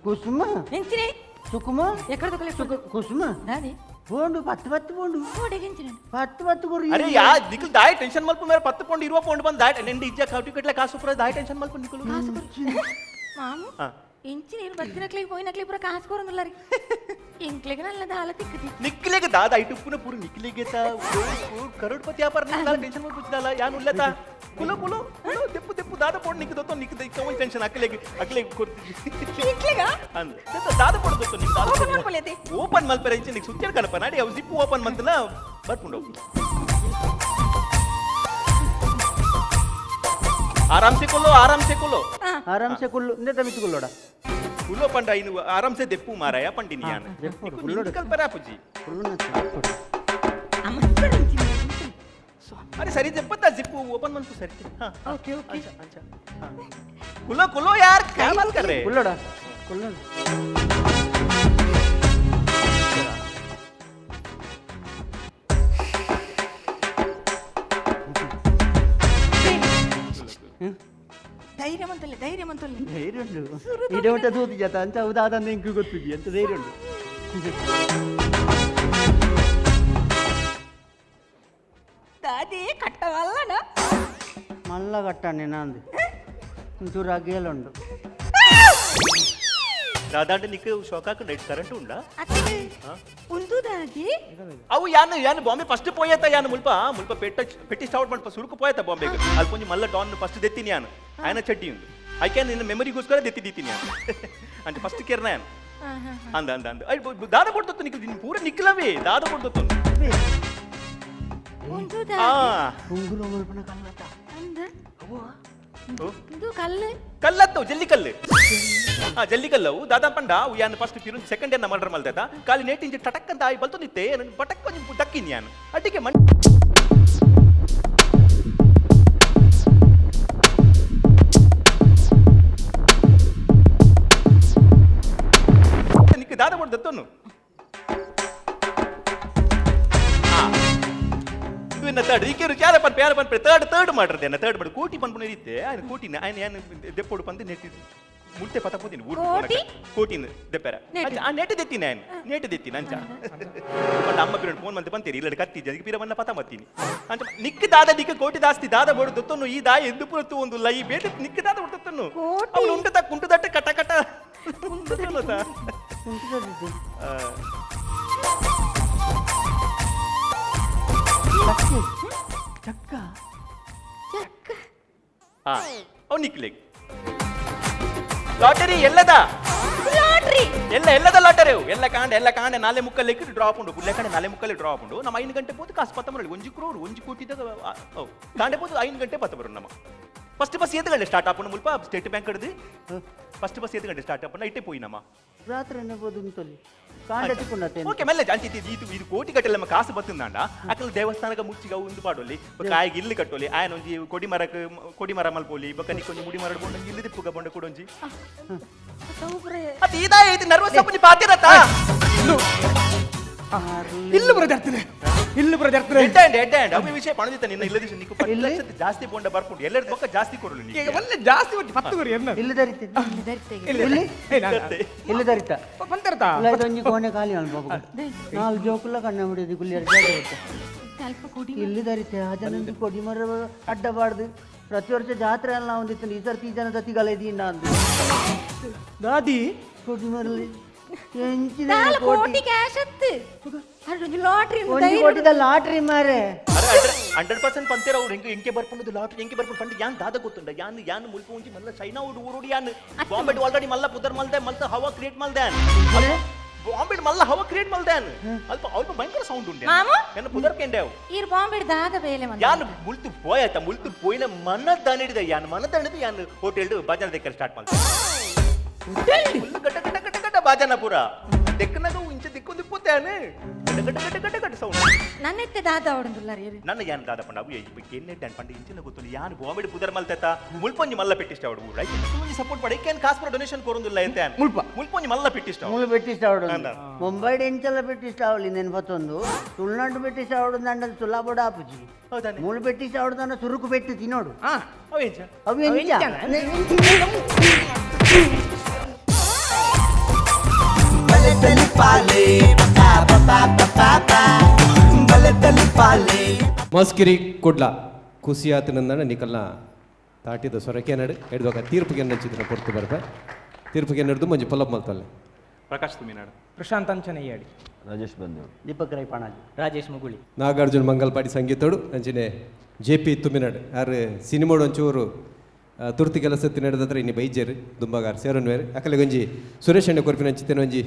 ಕುಸುಮ ಎಂಚಿನೆ ಸುಕುಮ ಎಕ್ಕಡ ದೊಕಲೆ ಕುಸುಮ ದಾದಿ ಪೋಂಡು 10 10 ಪೋಂಡು ಓಡೆಗೆ ಎಂಚಿನೆ 10 10 ಕೊರಿ. ಅರೆ ಯಾ ನಿಕುಲ್ ದಾಯ ಟೆನ್ಷನ್ ಮಲ್ಪ ಮೇರೆ 10 ಪೌಂಡ್ 20 ಪೌಂಡ್ ಬಂದ್ ದಾಯ ನೆಂಡಿ ಇಜ್ಜ ಕಾಟಿ ಕಟ್ಲೆ ಕಾಸು ಪುರ ದಾಯ ಟೆನ್ಷನ್ ಮಲ್ಪ ನಿಕುಲು ಮಾಮು ಇಂಚಿನ ಬತ್ತಿನಕ್ಲಿಗೆ ಪೋಯಿನಕ್ಲಿ ಪೂರ ಕಾಸು ಕೊರಂದುಲ್ಲಾರಿ ಇಂಕ್ಲೆಗೆ ನಲ್ಲ ದಾಲ ತಿಕ್ಕದಿ ನಿಕ್ಲೆಗೆ ದಾದ ಐಟುಪ್ಪುನ ಪೂರ ನಿಕ್ಲೆಗೆ ತಾ ಕರೋಡ್ಪತಿ ವ್ಯಾಪಾರ ನಿಕ್ಲಾಲ ಟೆನ್ಷನ್ ಮಲ್ಪ ಪುಚ್ಚಿದಾಲ ಯಾನು ಉಲ್ಲತ ಕುಲು ಕುಲು ಕುಲು ತೆಪ್ಪು ತೆಪ್ಪು ದಾದ ಪೌಂಡ್ ನಿಕ್ ದೊತ್ತ ನಿಕ್ ದೈ ಟೆನ್ಷನ್ ಅಕ್ಲೆಗೆ ಅಕ್ಲೆಗೆ ಕೊರ್ತಿ ಇಂಕ್ಲೆಗ ಅಂದ್ ದಾದ ಪೌಂಡ್ ದೊತ್ತ ನಿಕ್ ದಾದ ಓಪನ್ ಮಲ್ಪಲೇತಿ ಓಪನ್ ಮಲ್ಪರೆ ಇಂಚ ನಿಕ್ ಸುಚ್ಚರ್ ಕನಪ ನಾಡಿ ಅವು ಜಿಪ್ಪು ಓಪನ್ ಮಂತನ ಬರ್ಪುಂಡು ಆರಾಮ್ ಸೆ ಕುಲ್ಲೋ ಆರಾಮ್ ಸೆ ಕುಲ್ಲೋ ಆರಾಮ್ ಸೆ ಕುಲ್ಲು ಇಂದೆ ತಮಿತು ಕುಲ್ಲೋಡ ಕುಲ್ಲೋ ಪಂಡ ಇನ್ನು ಆರಾಮ್ ಸೆ ದೆಪ್ಪು ಮಾರಾಯ ಪಂಡಿನಿ ಯಾನ ನಿಕಲ್ ಪರಾಪುಜಿ ಅರೆ ಸರಿ ದೆಪ್ಪತ್ತ ಜಿಪ್ಪು ಓಪನ್ ಮನ್ಪು ಸರಿ. ಓಕೆ ಓಕೆ अच्छा ಕುಲ್ಲೋ ಕುಲ್ಲೋ ಯಾರ್ ಕ್ಯಾ ಬಾತ್ ಕರ್ ರೇ ಕುಲ್ಲೋಡ ಕುಲ್ಲೋಡ ಧೈರ್ಯ ಮಂತಲ್ಲ ಧೈರ್ಯ ಮಂತಲ್ಲ ಧೈರ್ಯ ಉಂಟು ಇಡೆ ಉಂಟ ದೂತಿ ಜಾತ ಅಂತ ಉದಾದ ಇಂಕು ಗೊತ್ತಿದ್ದಿ ಅಂತ ಧೈರ್ಯ ಉಂಟು. ದಾದಿ ಕಟ್ಟವಲ್ಲನ ಮಲ್ಲ ಕಟ್ಟಣ್ಣೆ ನಾಂದು ಒಂಚೂರು ಅಗೇಲುಂಡು. ದಾದಾಂಡ ನಿಕ್ ಶೋಕ್ ಹಾಕೊಂಡು ಕರೆಂಟ್ ಉಂಡಾ ಉಂದು ದಾದಿ ಅವು ಯಾನು ಯಾನು ಬಾಂಬೆ ಫಸ್ಟ್ ಪೋಯತ ಯಾನು ಮುಲ್ಪ ಮುಲ್ಪ ಪೆಟ್ಟ ಪೆಟ್ಟಿ ಸ್ಟಾರ್ಟ್ ಮಾಡ್ಪ ಸುರುಕು ಪೋಯತ ಬಾಂಬೆಗೆ ಅಲ್ಲಿ ಕೊಂಚ ಮಲ್ಲ ಡಾನ್ ಫಸ್ಟ್ ದೆತ್ತೀನಿ ಯಾನು ಆಯನ ಚಡ್ಡಿ ಉಂದು ಐಕೆ ನಿನ್ನ ಮೆಮೊರಿಗೋಸ್ಕರ ದೆತ್ತಿ ಯಾನು ಅಂತ ಫಸ್ಟ್ ಕೇರ್ನ ಯಾನು ಅಂದ ಅಂದ ಅಂದ ದಾದ ಕೊಡ್ತತ್ತು ನಿಕ್ಲು ನಿನ್ನ ಪೂರ ನಿಕ್ಲವೇ ದಾದ ಕೊಡ್ತತ್ತು ಉಂದು ಆ ಉಂಗುರ ಮಲ್ಪನ ಕಲ್ಲತ್ತ ಅಂದ ಇದು ಕಲ್ಲು ಕಲ್ಲತ್ತು ಜಲ್ಲಿ ಕಲ್ಲು ಆ ಜಲ್ಲಿ ಕಲ್ಲವು ದಾದಾ ಪಂಡ ಅವು ಯಾನು ಫಸ್ಟ್ ಪಿರು ಸೆಕೆಂಡ್ ಏನ ಮರ್ಡರ್ ಮಲ್ದದ ಖಾಲಿ ನೇಟ್ ಇಂಚ ಟಟಕ್ ಅಂತ ಆಯಿ ಬಲ್ತು ನಿತ್ತೆ ಪಟಕ್ ಕೊಂಚ ದಕ್ಕಿನಿ ಯಾನು ಅಡ್ಡಿಗೆ ಮಣ್ ನಿಕ್ಕೆ ದಾದ ಕೊಡ್ದತ್ತನು ಇದು ಇನ್ನ ತರ್ಡ್ ಈಕೆ ಯಾರ ಪನ್ಪೆ ಯಾರ ಪನ್ಪೆ ತರ್ಡ್ ತರ್ಡ್ ಮಾಡ್ರದೆ ಅನ್ನ ತರ್ಡ್ ಮಾಡಿ ಕೋಟಿ ಪನ್ಪುನ ಇತ್ತೆ ಆಯ್ನ ಕೋಟಿನ ಆಯ್ನ ಯಾನು ದೆಪ್ಪೋಡು ಪಂದು ನೆಟ್ಟಿ ಮುಲ್ತೆ ಪತ ಪೋದಿನಿ ಊರು ಕೋಟಿ? ಕೋಟಿನ ದೆಪ್ಪೆರ ಆ ನೆಟ್ ದೆತ್ತೀನಿ ಆಯ್ನ ನೆಟ್ ದೆತ್ತೀನಿ ಅಂಚ ಬಟ್ ಅಮ್ಮ ಪಿರನ್ ಫೋನ್ ಮಂತೆ ಬಂತೀರಿ ಇಲ್ಲ ಕತ್ತಿ ಅದಕ್ಕೆ ಪಿರ ಬನ್ನ ಪತ ಮತ್ತೀನಿ ಅಂಚ ನಿಕ್ಕ ದಾದ ನಿಕ್ಕ ಕೋಟಿ ದಾಸ್ತಿ ದಾದ ಬೋಡು ದೊತ್ತನು ಈ ದಾಯ ಎಂದು ಪುರ ಒಂದು ಲೈ ಬೇಟ ನಿಕ್ಕ ದಾದ ಕೊಡ್ತತ್ತನು ಅವನು ಉಂಟು ತಕ್ಕ ಉಂಟು ದಟ್ಟ ಕಟ ಕಟ ಚಕ್ಕ ಚಕ್ಕ ಹಾ ಅವ್ ನಿಕ್ಲೆಗ್ ಲಾಟರಿ ಎಲ್ಲದ ಲಾಟ್ರಿ ಎಲ್ಲ ಎಲ್ಲದ ಲಾಟರಿ ಅವು ಎಲ್ಲ ಕಾಂಡ ಎಲ್ಲ ಕಾಂಡ ನಾಲೆ ಮುಕ್ಕಲ್ಲಿ ಡ್ರಾಪ್ ಉಂಡು ಪುಲ್ಲೆ ಕಾಂಡ ನಾಲೆ ಮುಕ್ಕಲ್ಲಿ ಡ್ರಾಪ್ ಉಂಡು ನಮ್ಮ 5 ಗಂಟೆ ಪೋದು ಕಾಸು ಪತ್ತ ಬರಲಿ 1 ಕ್ರೋರ್ 1 ಕೋಟಿದಾಗ ಕಾಂಡೆ ಪೋದು 5 ಗಂಟೆ ಪತ್ತ ಬರು ನಮ್ಮ ಫಸ್ಟ್ ಬಸ್ ಏತ್ ಗಂಟೆ ಸ್ಟಾರ್ಟ್ ಆಪುಂಡು ಮುಲ್ಪ ಸ್ಟೇಟ್ ಬ್ಯಾಂಕ್ ಕಡ್ದು ಫಸ್ಟ್ ಬಸ್ ಏತ್ ಗಂಟೆ ಸ್ಟಾರ್ಟ್ ಆಪುಂಡು ಇಟ್ಟೆ ಪೋಯಿ ನಮ್ಮ ರಾತ್ರಿ ಪೋದು ಉಂಟಲ್ಲಿ ಕಾಂಡ ತಿಕ್ಕೊಂಡತ್ತೆ ಓಕೆ ಮೆಲ್ಲ ಅಂಚೆ ಇದು ಇದು ಕೋಟಿ ಗಟ್ಟಲೆ ನಮ್ಮ ಕಾಸು ಬತ್ತಂದಾಂಡ ಅಕಲ್ ದೇವಸ್ಥಾನಕ ಮುಚ್ಚಿಗ ಉಂದು ಪಾಡೋಲಿ ಕಾಯಿಗೆ ಇಲ್ಲಿ ಕಟ್ಟೋಲಿ ಆಯನ ಒಂಜಿ ಕೊಡಿ ಮರಕ್ ಕೊಡಿ ಮರ ಮಲ್ಪೋಲಿ ಬೊಕ್ಕ ನಿಕ್ಕೊಂಜಿ ಮುಡಿ ಮರ ಬೊಂಡ ಇಲ್ಲಿ ದಿಪ್ಪುಗ ಬೊಂಡ ಕೊಡೊಂಜಿ ಅದು ಇದಾಯ್ತು ನರ್ವಸ್ ಅಪ್ಪನಿ ಪಾತಿರತ್ತ ಇಲ್ಲು ಬರ ಜರ್ತನೆ ಇಲ್ಲು ಬರ ಜರ್ತನೆ. ಎಡ್ಡೆ ಅಂಡ್ ಎಡ್ಡೆ ಅಂಡ್ ಅವು ವಿಷಯ ಪಣದಿತ್ತ ನಿನ್ನ ಇಲ್ಲದಿಶ ನಿಕ್ಕು 10 ಲಕ್ಷ ಜಾಸ್ತಿ ಪೋಂಡ ಬರ್ಪುಂಡು ಎಲ್ಲರ ಬೊಕ್ಕ ಜಾಸ್ತಿ ಕೊರಲು ನೀ. ಈಗ ಒಳ್ಳೆ ಜಾಸ್ತಿ ಒಟ್ಟು 10 ಗುರಿ ಎನ್ನ ಇಲ್ಲಿ ದರಿತ. ಇಲ್ಲಿ ಇಲ್ಲಿ ದರಿತ. ಪಂತರ್ತಾ ಇಲ್ಲ, ಇದೊಂಜಿ ಕೋಣೆ ಖಾಲಿ ಅಲ್ಪ ನಾಲ್ ಜೋಕುಲ ಕಣ್ಣ ಬಿಡಿದು ಗುಲ್ಲಿಯರ್ ಜಾಗ ಇಲ್ಲಿ ದರಿತೆ. ಅದನ್ನೊಂದು ಕೊಡಿ ಮರ ಅಡ್ಡಬಾರ್ದು. ಪ್ರತಿ ವರ್ಷ ಜಾತ್ರೆ ಎಲ್ಲ ಒಂದಿತ್ತು, ಈ ಸರ್ತಿ ಈ ಜನ ದತ್ತಿಗಲ ಇದೀನ ಅಂದು ದಾದಿ ಕೊಡಿ ಮರಲಿ ಎಂಚಿನ ನಾಲ್ ಕೋಟಿ ಕ್ಯಾಶ್ ಅತ್ತು ಅಲ್ಲೊಂಜಿ ಲಾಟ್ರಿ. ಒಂದು ಕೋಟಿದ ಲಾಟ್ರಿ ಮಾರೆ. 100% ಪಂತೇರ ಅವ್ರು ಹೆಂಗೆ ಎಂಕೆ ಬರ್ಪುಂಡು ಲಾಟ್ರಿ ಎಂಕೆ ಬರ್ಪುಂಡು ಪಂಡ ಯಾನ್ ದಾದ ಗೊತ್ತುಂಡ ಯಾನ್ ಯಾನ್ ಮುಲ್ಪ ಒಂಜಿ ಮಲ್ಲ ಚೈನಾ ಉಡು ಊರುಡು ಯಾನ್ ಬಾಂಬೆ ಆಲ್ರೆಡಿ ಮಲ್ಲ ಪುದರ್ ಮಲ್ದೆ ಮಲ್ತ ಹವಾ ಕ್ರಿಯೇಟ್ ಮಲ್ದೆ ಬಾಂಬೆ ಮಲ್ಲ ಹವಾ ಕ್ರಿಯೇಟ್ ಮಲ್ದೆ ಅಲ್ಪ ಅಲ್ಪ ಭಯಂಕರ ಸೌಂಡ್ ಉಂಡೆ ಮಾಮು? ಎನ್ನ ಪುದರ್ ಕೆಂಡೆ ಅವು ಈರ್ ಬಾಂಬೆ ದಾದ ಬೇಲೆ ಮಂದ ಯಾನ್ ಮುಲ್ತು ಪೋಯಾತ ಮುಲ್ತು ಪೋಯಿನ ಮನ ದನಿಡಿದ ಯಾನ್ ಮನ ದನಿಡಿದ ಯಾನ್ ಹೋಟೆಲ್ ಬಾಜನ ದೆಕ್ಕಲ್ ಸ್ಟಾರ್ಟ್ ಮಲ್ತೆ ಫುಲ್ ಗಡ್ಡ ಗಡ್ಡ ಗಡ್ಡ ಗಡ್ಡ ಬಾಜನ ಪೂರ ದೆಕ್ಕನಾಗ ಇಂಚ ದಿಕ್ಕೊಂದು ಪೋತೆ ಗಡ್ಡ ಗಡ್ಡ ಗಡ್ಡ ಗಡ್ಡ ಗಡ್ಡ ಸೌಂಡ್. ನನ್ನೆತ್ತೆ ದಾದ ಅವಡುಂದುಲ್ಲಾರ ಏರು ನನ್ನ ಯಾನ್ ದಾದ ಪಂಡ ಅವು ಎನ್ನೆ ಡ್ಯಾನ್ ಪಂಡ ಇಂಚಿನ ಗೊತ್ತುಂಡು ಯಾನ್ ಬಾಂಬೆ ಪುದರ್ ಮಲ್ತೆತ ಮುಲ್ಪೊಂಜಿ ಮಲ್ಲ ಪೆಟ್ಟಿಷ್ಟ ಅವಡು ರೈಟ್ ಮುಲ್ಪೊಂಜಿ ಸಪೋರ್ಟ್ ಪಡೆ can ಕಾಸ್ ಪೂರ ಡೊನೇಷನ್ ಕೊರೊಂದುಲ್ಲ ಎಂತೆ ಮುಲ್ಪ ಮುಲ್ಪೊಂಜಿ ಮಲ್ಲ ಪೆಟ್ಟಿಷ್ಟ ಮೂಲು ಬೆಟ್ಟಿಷ್ಟ ಅವಡು ಮುಂಬೈ ಎಂಚೆಲ್ಲ ಬೆಟ್ಟಿಷ್ಟ ಅವಳಿ ನೆನ್ಪತ್ತೊಂದು ತುಳುನಾಡು ಬೆಟ್ಟಿಷ್ಟ ಅವಡು ದಂಡ ಸುಲಾಬೋಡ ಆಪುಜಿ ಮೂಲು ಬೆಟ್ಟಿಷ್ಟ ಅವಡು ದಂಡ ಸುರುಕು ಬೆಟ್ಟು ತಿನ್ನೋಡು ಅವು ಎಂಚ ಮಸ್ಕಿರಿ ಕುಡ್ಲ ಕುಸಿಯಾತನಂದಣ ನಿಕಲ್ನ ತಾಟಿದ ಸೊರಕೆ ನಡು ಎಡ್ದೊಕ ತೀರ್ಪಿಗೆ ನಂಚಿದ್ರ ಪೊರ್ತು ಬರ್ಪ ತೀರ್ಪಿಗೆ ನಡೆದು ಮಂಜು ಪೊಲಪ್ ಮಲ್ತಲ್ಲ. ಪ್ರಕಾಶ್ ತುಮಿನಾಡು, ಪ್ರಶಾಂತ್ ಅಂಚನಯ್ಯಾಡಿ, ರಾಜೇಶ್ ಬಂದೇವ್, ದೀಪಕ್ ರೈ ಪಾಣಾಜಿ, ರಾಜೇಶ್ ಮುಗುಳಿ, ನಾಗಾರ್ಜುನ್ ಮಂಗಲ್ಪಾಡಿ ಸಂಗೀತೋಡು ಅಂಚಿನೆ ಜೆ ಪಿ ತುಮಿನಾಡು ಯಾರು ಸಿನಿಮೋಡು ಒಂಚೂರು ತುರ್ತಿ ಕೆಲಸ ತಿನ್ನಡದತ್ರ ಇನ್ನಿ ಬೈಜೇರು ದುಂಬಗಾರ್ ಸೇರನ್ವೇರು ಅಕಲೆ ಒಂಜಿ ಸುರೇಶ್ ಅಣ್ಣ ಕೊರ್ಪಿನ ಅಂಚಿತೇನೆ ಒಂಜಿ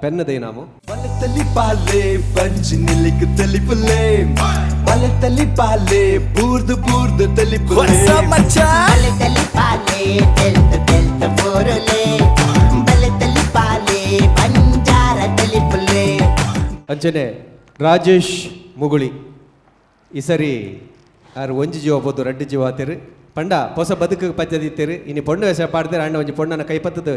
ಪೆನ್ನದೈ ನಾಮು. ಬಲತಲಿ ಬಾಲೆ ಬಂಜಿ ನಿಲಿಕ್ ತಲಿಪುಲೆ ಬಲತಲಿ ಬಾಲೆ ಬೂರ್ದು ಬೂರ್ದು ತಲಿಪುಲೆ ಬಲತಲಿ ಬಾಲೆ ತೆಲ್ತ ತೆಲ್ತ ಬೋರಲೆ ಬಲತಲಿ ಬಾಲೆ ಬಂಜಾರ ತಲಿಪುಲೆ. ಅಂಚನೆ ರಾಜೇಶ್ ಮುಗುಳಿ ಈ ಸರಿ ಆರು ಒಂಜಿ ಜೀವ ಪೋದು ರಡ್ಡು ಜೀವ ಆತೇರು ಪಂಡ ಹೊಸ ಬದುಕು ಪದ್ಧತಿ ಇನ್ನು ಪೊಣ್ಣು ವೇಷ ಪಾಡ್ತಾರೆ ಅಣ್ಣ ಒಂಜಿ ಪೊಣ್ಣನ ಕೈಪತ್ತದ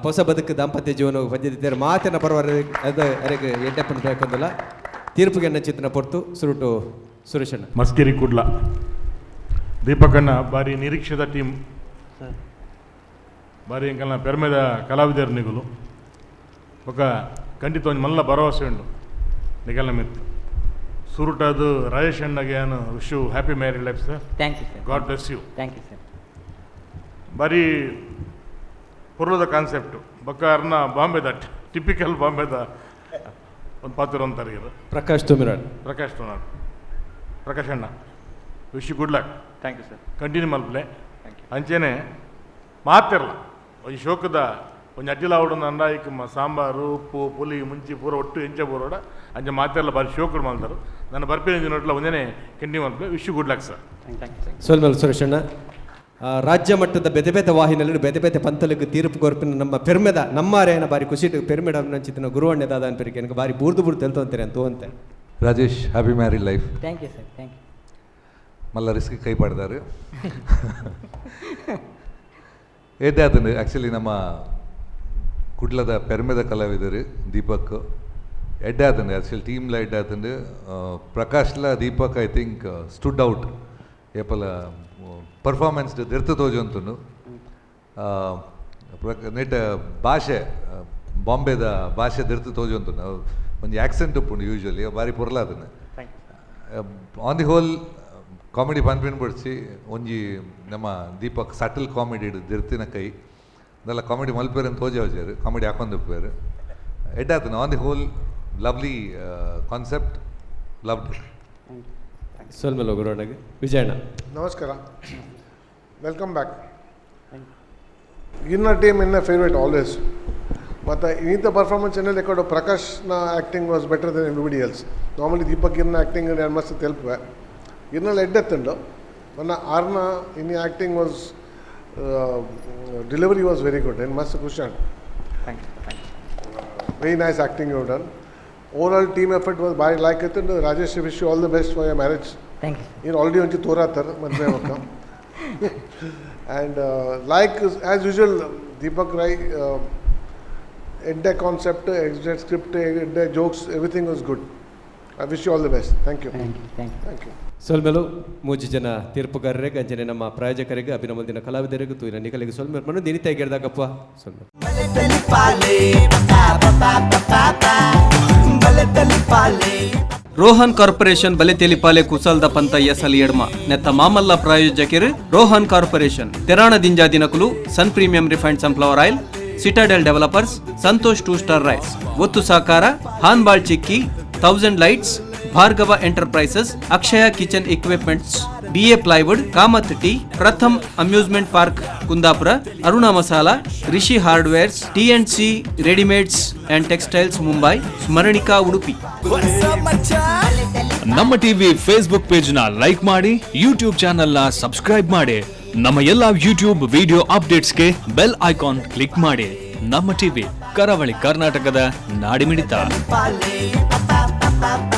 ಹೊಸ ಬದುಕು ದಾಂಪತ್ಯ ಜೀವನ ಪದ್ಧತಿ ಮಾತಿನ ಪರವಾರ ಅದು ಅರೆಗೆ ಎಡ್ಡಪ್ಪನ ಬೇಕಂದಲ್ಲ ತೀರ್ಪಿಗೆ ಚಿತ್ರನ ಪೊರ್ತು ಸುರುಟು ಸುರೇಶಣ್ಣ. ಮಸ್ಕಿರಿ ಕುಡ್ಲ ದೀಪಕಣ್ಣ ಬಾರಿ ನಿರೀಕ್ಷಿತ ಟೀಮ್ ಬಾರಿ ಎಂಕಲ್ನ ಪೆರ್ಮೆದ ಕಲಾವಿದರ್ ನಿಗುಲು ಬೊಕ ಖಂಡಿತ ಒಂಜಿ ಮಲ್ಲ ಭರವಸೆ ಉಂಡು ನಿಗಲ್ನ ಮಿತ್ತು ಸುರುಟದು ರಾಜೇಶ್ ಅಣ್ಣಗೆ ಏನು wish you happy married life sir. Thank you sir. God bless you. Thank you sir. ಬಾರಿ ಪುರ್ಲದ ಕಾನ್ಸೆಪ್ಟು ಬೊಕ್ಕ ಅರ್ನ ಬಾಂಬೆದ ಟಿಪಿಕಲ್ ಬಾಂಬೆದ ಒಂದು ಪಾತ್ರ ಅಂತಾರೆ ಇದು. ಪ್ರಕಾಶ್ ತುಮಿನಾಡ್. ಪ್ರಕಾಶ್ ತುಮಿನಾಡ್ ಪ್ರಕಾಶ್ ಅಣ್ಣ wish you good luck. Thank you sir. Continue ಮಲ್ಪಲೆ ಅಂಚೆನೆ ಮಾತಿರಲ್ಲ ಒಂಜಿ ಶೋಕದ ಒಂಜಿ ಅಡ್ಡಿಲ ಆವಡು ಅಂಡ ಇಕ್ ಸಾಂಬಾರು ಉಪ್ಪು ಪುಲಿ ಮುಂಚಿ ಪೂರ ಒಟ್ಟು ಎಂಚ ಪೂರೋಡ ಅಂಚೆ ಮಾತಿರಲ್ಲ ಬಾರಿ ಶೋಕಡು ಮಲ್ತಾರು ನನ್ನ ಬರ್ಪಿನ ನೋಟ್ಲ ಒಂಜನೆ ಕಂಟಿನ್ಯೂ ಮಲ್ಪಲೆ wish you good luck sir. Thank you sir. ಸೋಲ್ಮೇಲ್ ಸುರೇಶಣ್ಣ ರಾಜ್ಯ ಮಟ್ಟದ ಬೇತೆ ಬೇತೆ ವಾಹಿನಿಯಲ್ಲಿ ಬೇತೆ ಬೇತೆ ಪಂತಲಿಗೆ ತೀರ್ಪು ಕೊರ್ಪಿನ ನಮ್ಮ ಪೆರ್ಮೆದ ನಮ್ಮ ಅರೇನ ಬಾರಿ ಖುಷಿ ಪೆರ್ಮೆಡ ನಂಚಿತ್ತಿನ ಗುರುವಣ್ಣೆ ದಾದ ಅನ್ಪರಿಗೆ ನನಗೆ ಬಾರಿ ಬೂರ್ದು ಬೂರ್ದು ತೆಲ್ತು ಅಂತಾರೆ ಅಂತ ಅಂತೆ. Rajesh happy married life. Thank you sir. Thank you. ಮಲ್ಲ ರಿಸ್ಕ್ ಕೈ ಪಡ್ದಾರು ಏತೆ ಆತಂದು ಆ್ಯಕ್ಚುಲಿ ನಮ್ಮ ಕುಡ್ಲದ ಪೆರ್ಮೆದ ಕಲಾವಿದರು ದೀಪಕ್ ಎಡ್ಡೆ ಆತಂಡು ಆ್ಯಕ್ಚುಲಿ ಟೀಮ್ಲ ಎಡ್ಡೆ ಆತಂಡು ಪ್ರಕಾಶ್ಲ Deepak I think stood out ಏಪಲ ಪರ್ಫಾರ್ಮೆನ್ಸ್ ದೆರ್ತು ತೋಜೊಂತುಂಡು ನೆಟ್ ಭಾಷೆ ಬಾಂಬೆದ ಭಾಷೆ ದೆರ್ತು ತೋಜೊಂತುಂಡು ಒಂಜಿ ಆಕ್ಸೆಂಟ್ ಉಪ್ಪುಂಡು ಯೂಶ್ವಲಿ ಬಾರಿ ಪೊರ್ಲ ಅದನ್ನು on the whole comedy ಪನ್ಪಿನ ಬಡ್ಸಿ ಒಂಜಿ ನಮ್ಮ ದೀಪಕ್ ಸಟಲ್ ಕಾಮಿಡಿ ದೆರ್ತಿನ ಕೈ ಅದೆಲ್ಲ ಕಾಮಿಡಿ ಮಲ್ಪೇರು ಅಂತ ತೋಜೆ ಹೋಜಾರು ಕಾಮಿಡಿ ಹಾಕೊಂಡು ಉಪ್ಪೇರು ಎಡ್ಡಾತನ on the whole lovely concept loved. ಸೋಲ್ಮೇಲ್ ಗುರುವಣ್ಣಗೆ Vijayanna. ನಮಸ್ಕಾರ, welcome back. ಇನ್ನ ಟೀಮ್ ಇನ್ನ ಫೇವ್ರೇಟ್ ಆಲ್ವೇಸ್. ಮತ್ತು ಇನ್ನಿತ ಪರ್ಫಾರ್ಮೆನ್ಸ್ ಏನೇ ರೆಕಾರ್ಡ್ ಪ್ರಕಾಶ್ನ acting was better than everybody else. Normally Deepak ಇರ್ನ ಆ್ಯಕ್ಟಿಂಗ್ ಎರಡು ಮಸ್ತ್ ತೆಲ್ಪುವೆ ಇರ್ನಲ್ಲಿ ಎಡ್ಡೆತ್ತುಂಡು ಮೊನ್ನ ಆರ್ನ ಇನ್ನು acting was delivery was very good ಏನು ಮಸ್ತ್ ಖುಷಿ ಉಂಟು. Thank you thank you. Very nice acting you done. Overall team effort was ಭಾರಿ ಲೈಕ್ ಇತ್ತು. Rajesh wish you all the best for your marriage. Thank you. ನೀನು already ಒಂಚೂರು ತೋರಾತಾರ ಮದುವೆ ಮಕ್ಕ. And like as usual Deepak Rai ಎಡ್ಡೆ concept, ಎಡ್ಡೆ script, ಎಡ್ಡೆ jokes, everything was good. I wish you all the best. Thank you. Thank you, thank you. Thank you. ಸೊಲ್ಮೆಲು ಮೂಜಿ ಜನ ತೀರ್ಪುಗಾರರಿಗೆ, ಅಂಚನೆ ನಮ್ಮ ಪ್ರಾಯೋಜಕರಿಗೆ, ಅಭಿನವಂದಿನ ಕಲಾವಿದರಿಗೂ, ತೂಯಿನ ನಿಕಲಿಗೆ ಸೊಲ್ಮೆಲು ಮನು ದಿನಿತ ಗೆಡ್ದಾಗಪ್ಪ ಸೊಲ್ಮೆಲು. ರೋಹನ್ ಕಾರ್ಪೊರೇಷನ್ ಬಲೆತೆಲಿಪಾಲೆ ಕುಸಲ್ದ ಪಂತ ಎಸಲ್ ಎಡ್ಮ ನೆತ್ತ ಮಾಮಲ್ಲ ಪ್ರಾಯೋಜಕರು ರೋಹನ್ ಕಾರ್ಪೊರೇಷನ್ ತೆರಾಣ ದಿಂಜಾ ದಿನಕುಲು Sun premium refined sunflower oil, Citadel developers, Santosh two star rice, ಒತ್ತು ಸಾಕಾರ Hanbal chikki, thousand lights, Bhargava enterprises, Akshaya kitchen equipments, BA plywood, Kamath tea, Pratham amusement park Kundapura, Aruna masala, Rishi hardwares, T and C readymades and textiles Mumbai, Smaranika Udupi. ನಮ್ಮ TV Facebook page ನ like ಮಾಡಿ, YouTube channel ನ subscribe ಮಾಡಿ, ನಮ್ಮ ಎಲ್ಲಾ YouTube video ಅಪ್ಡೇಟ್ಸ್ಗೆ bell icon click ಮಾಡಿ. ನಮ್ಮ ಟಿವಿ, ಕರಾವಳಿ ಕರ್ನಾಟಕದ ನಾಡಿಮಿಡಿತ. Pa pa pa pa.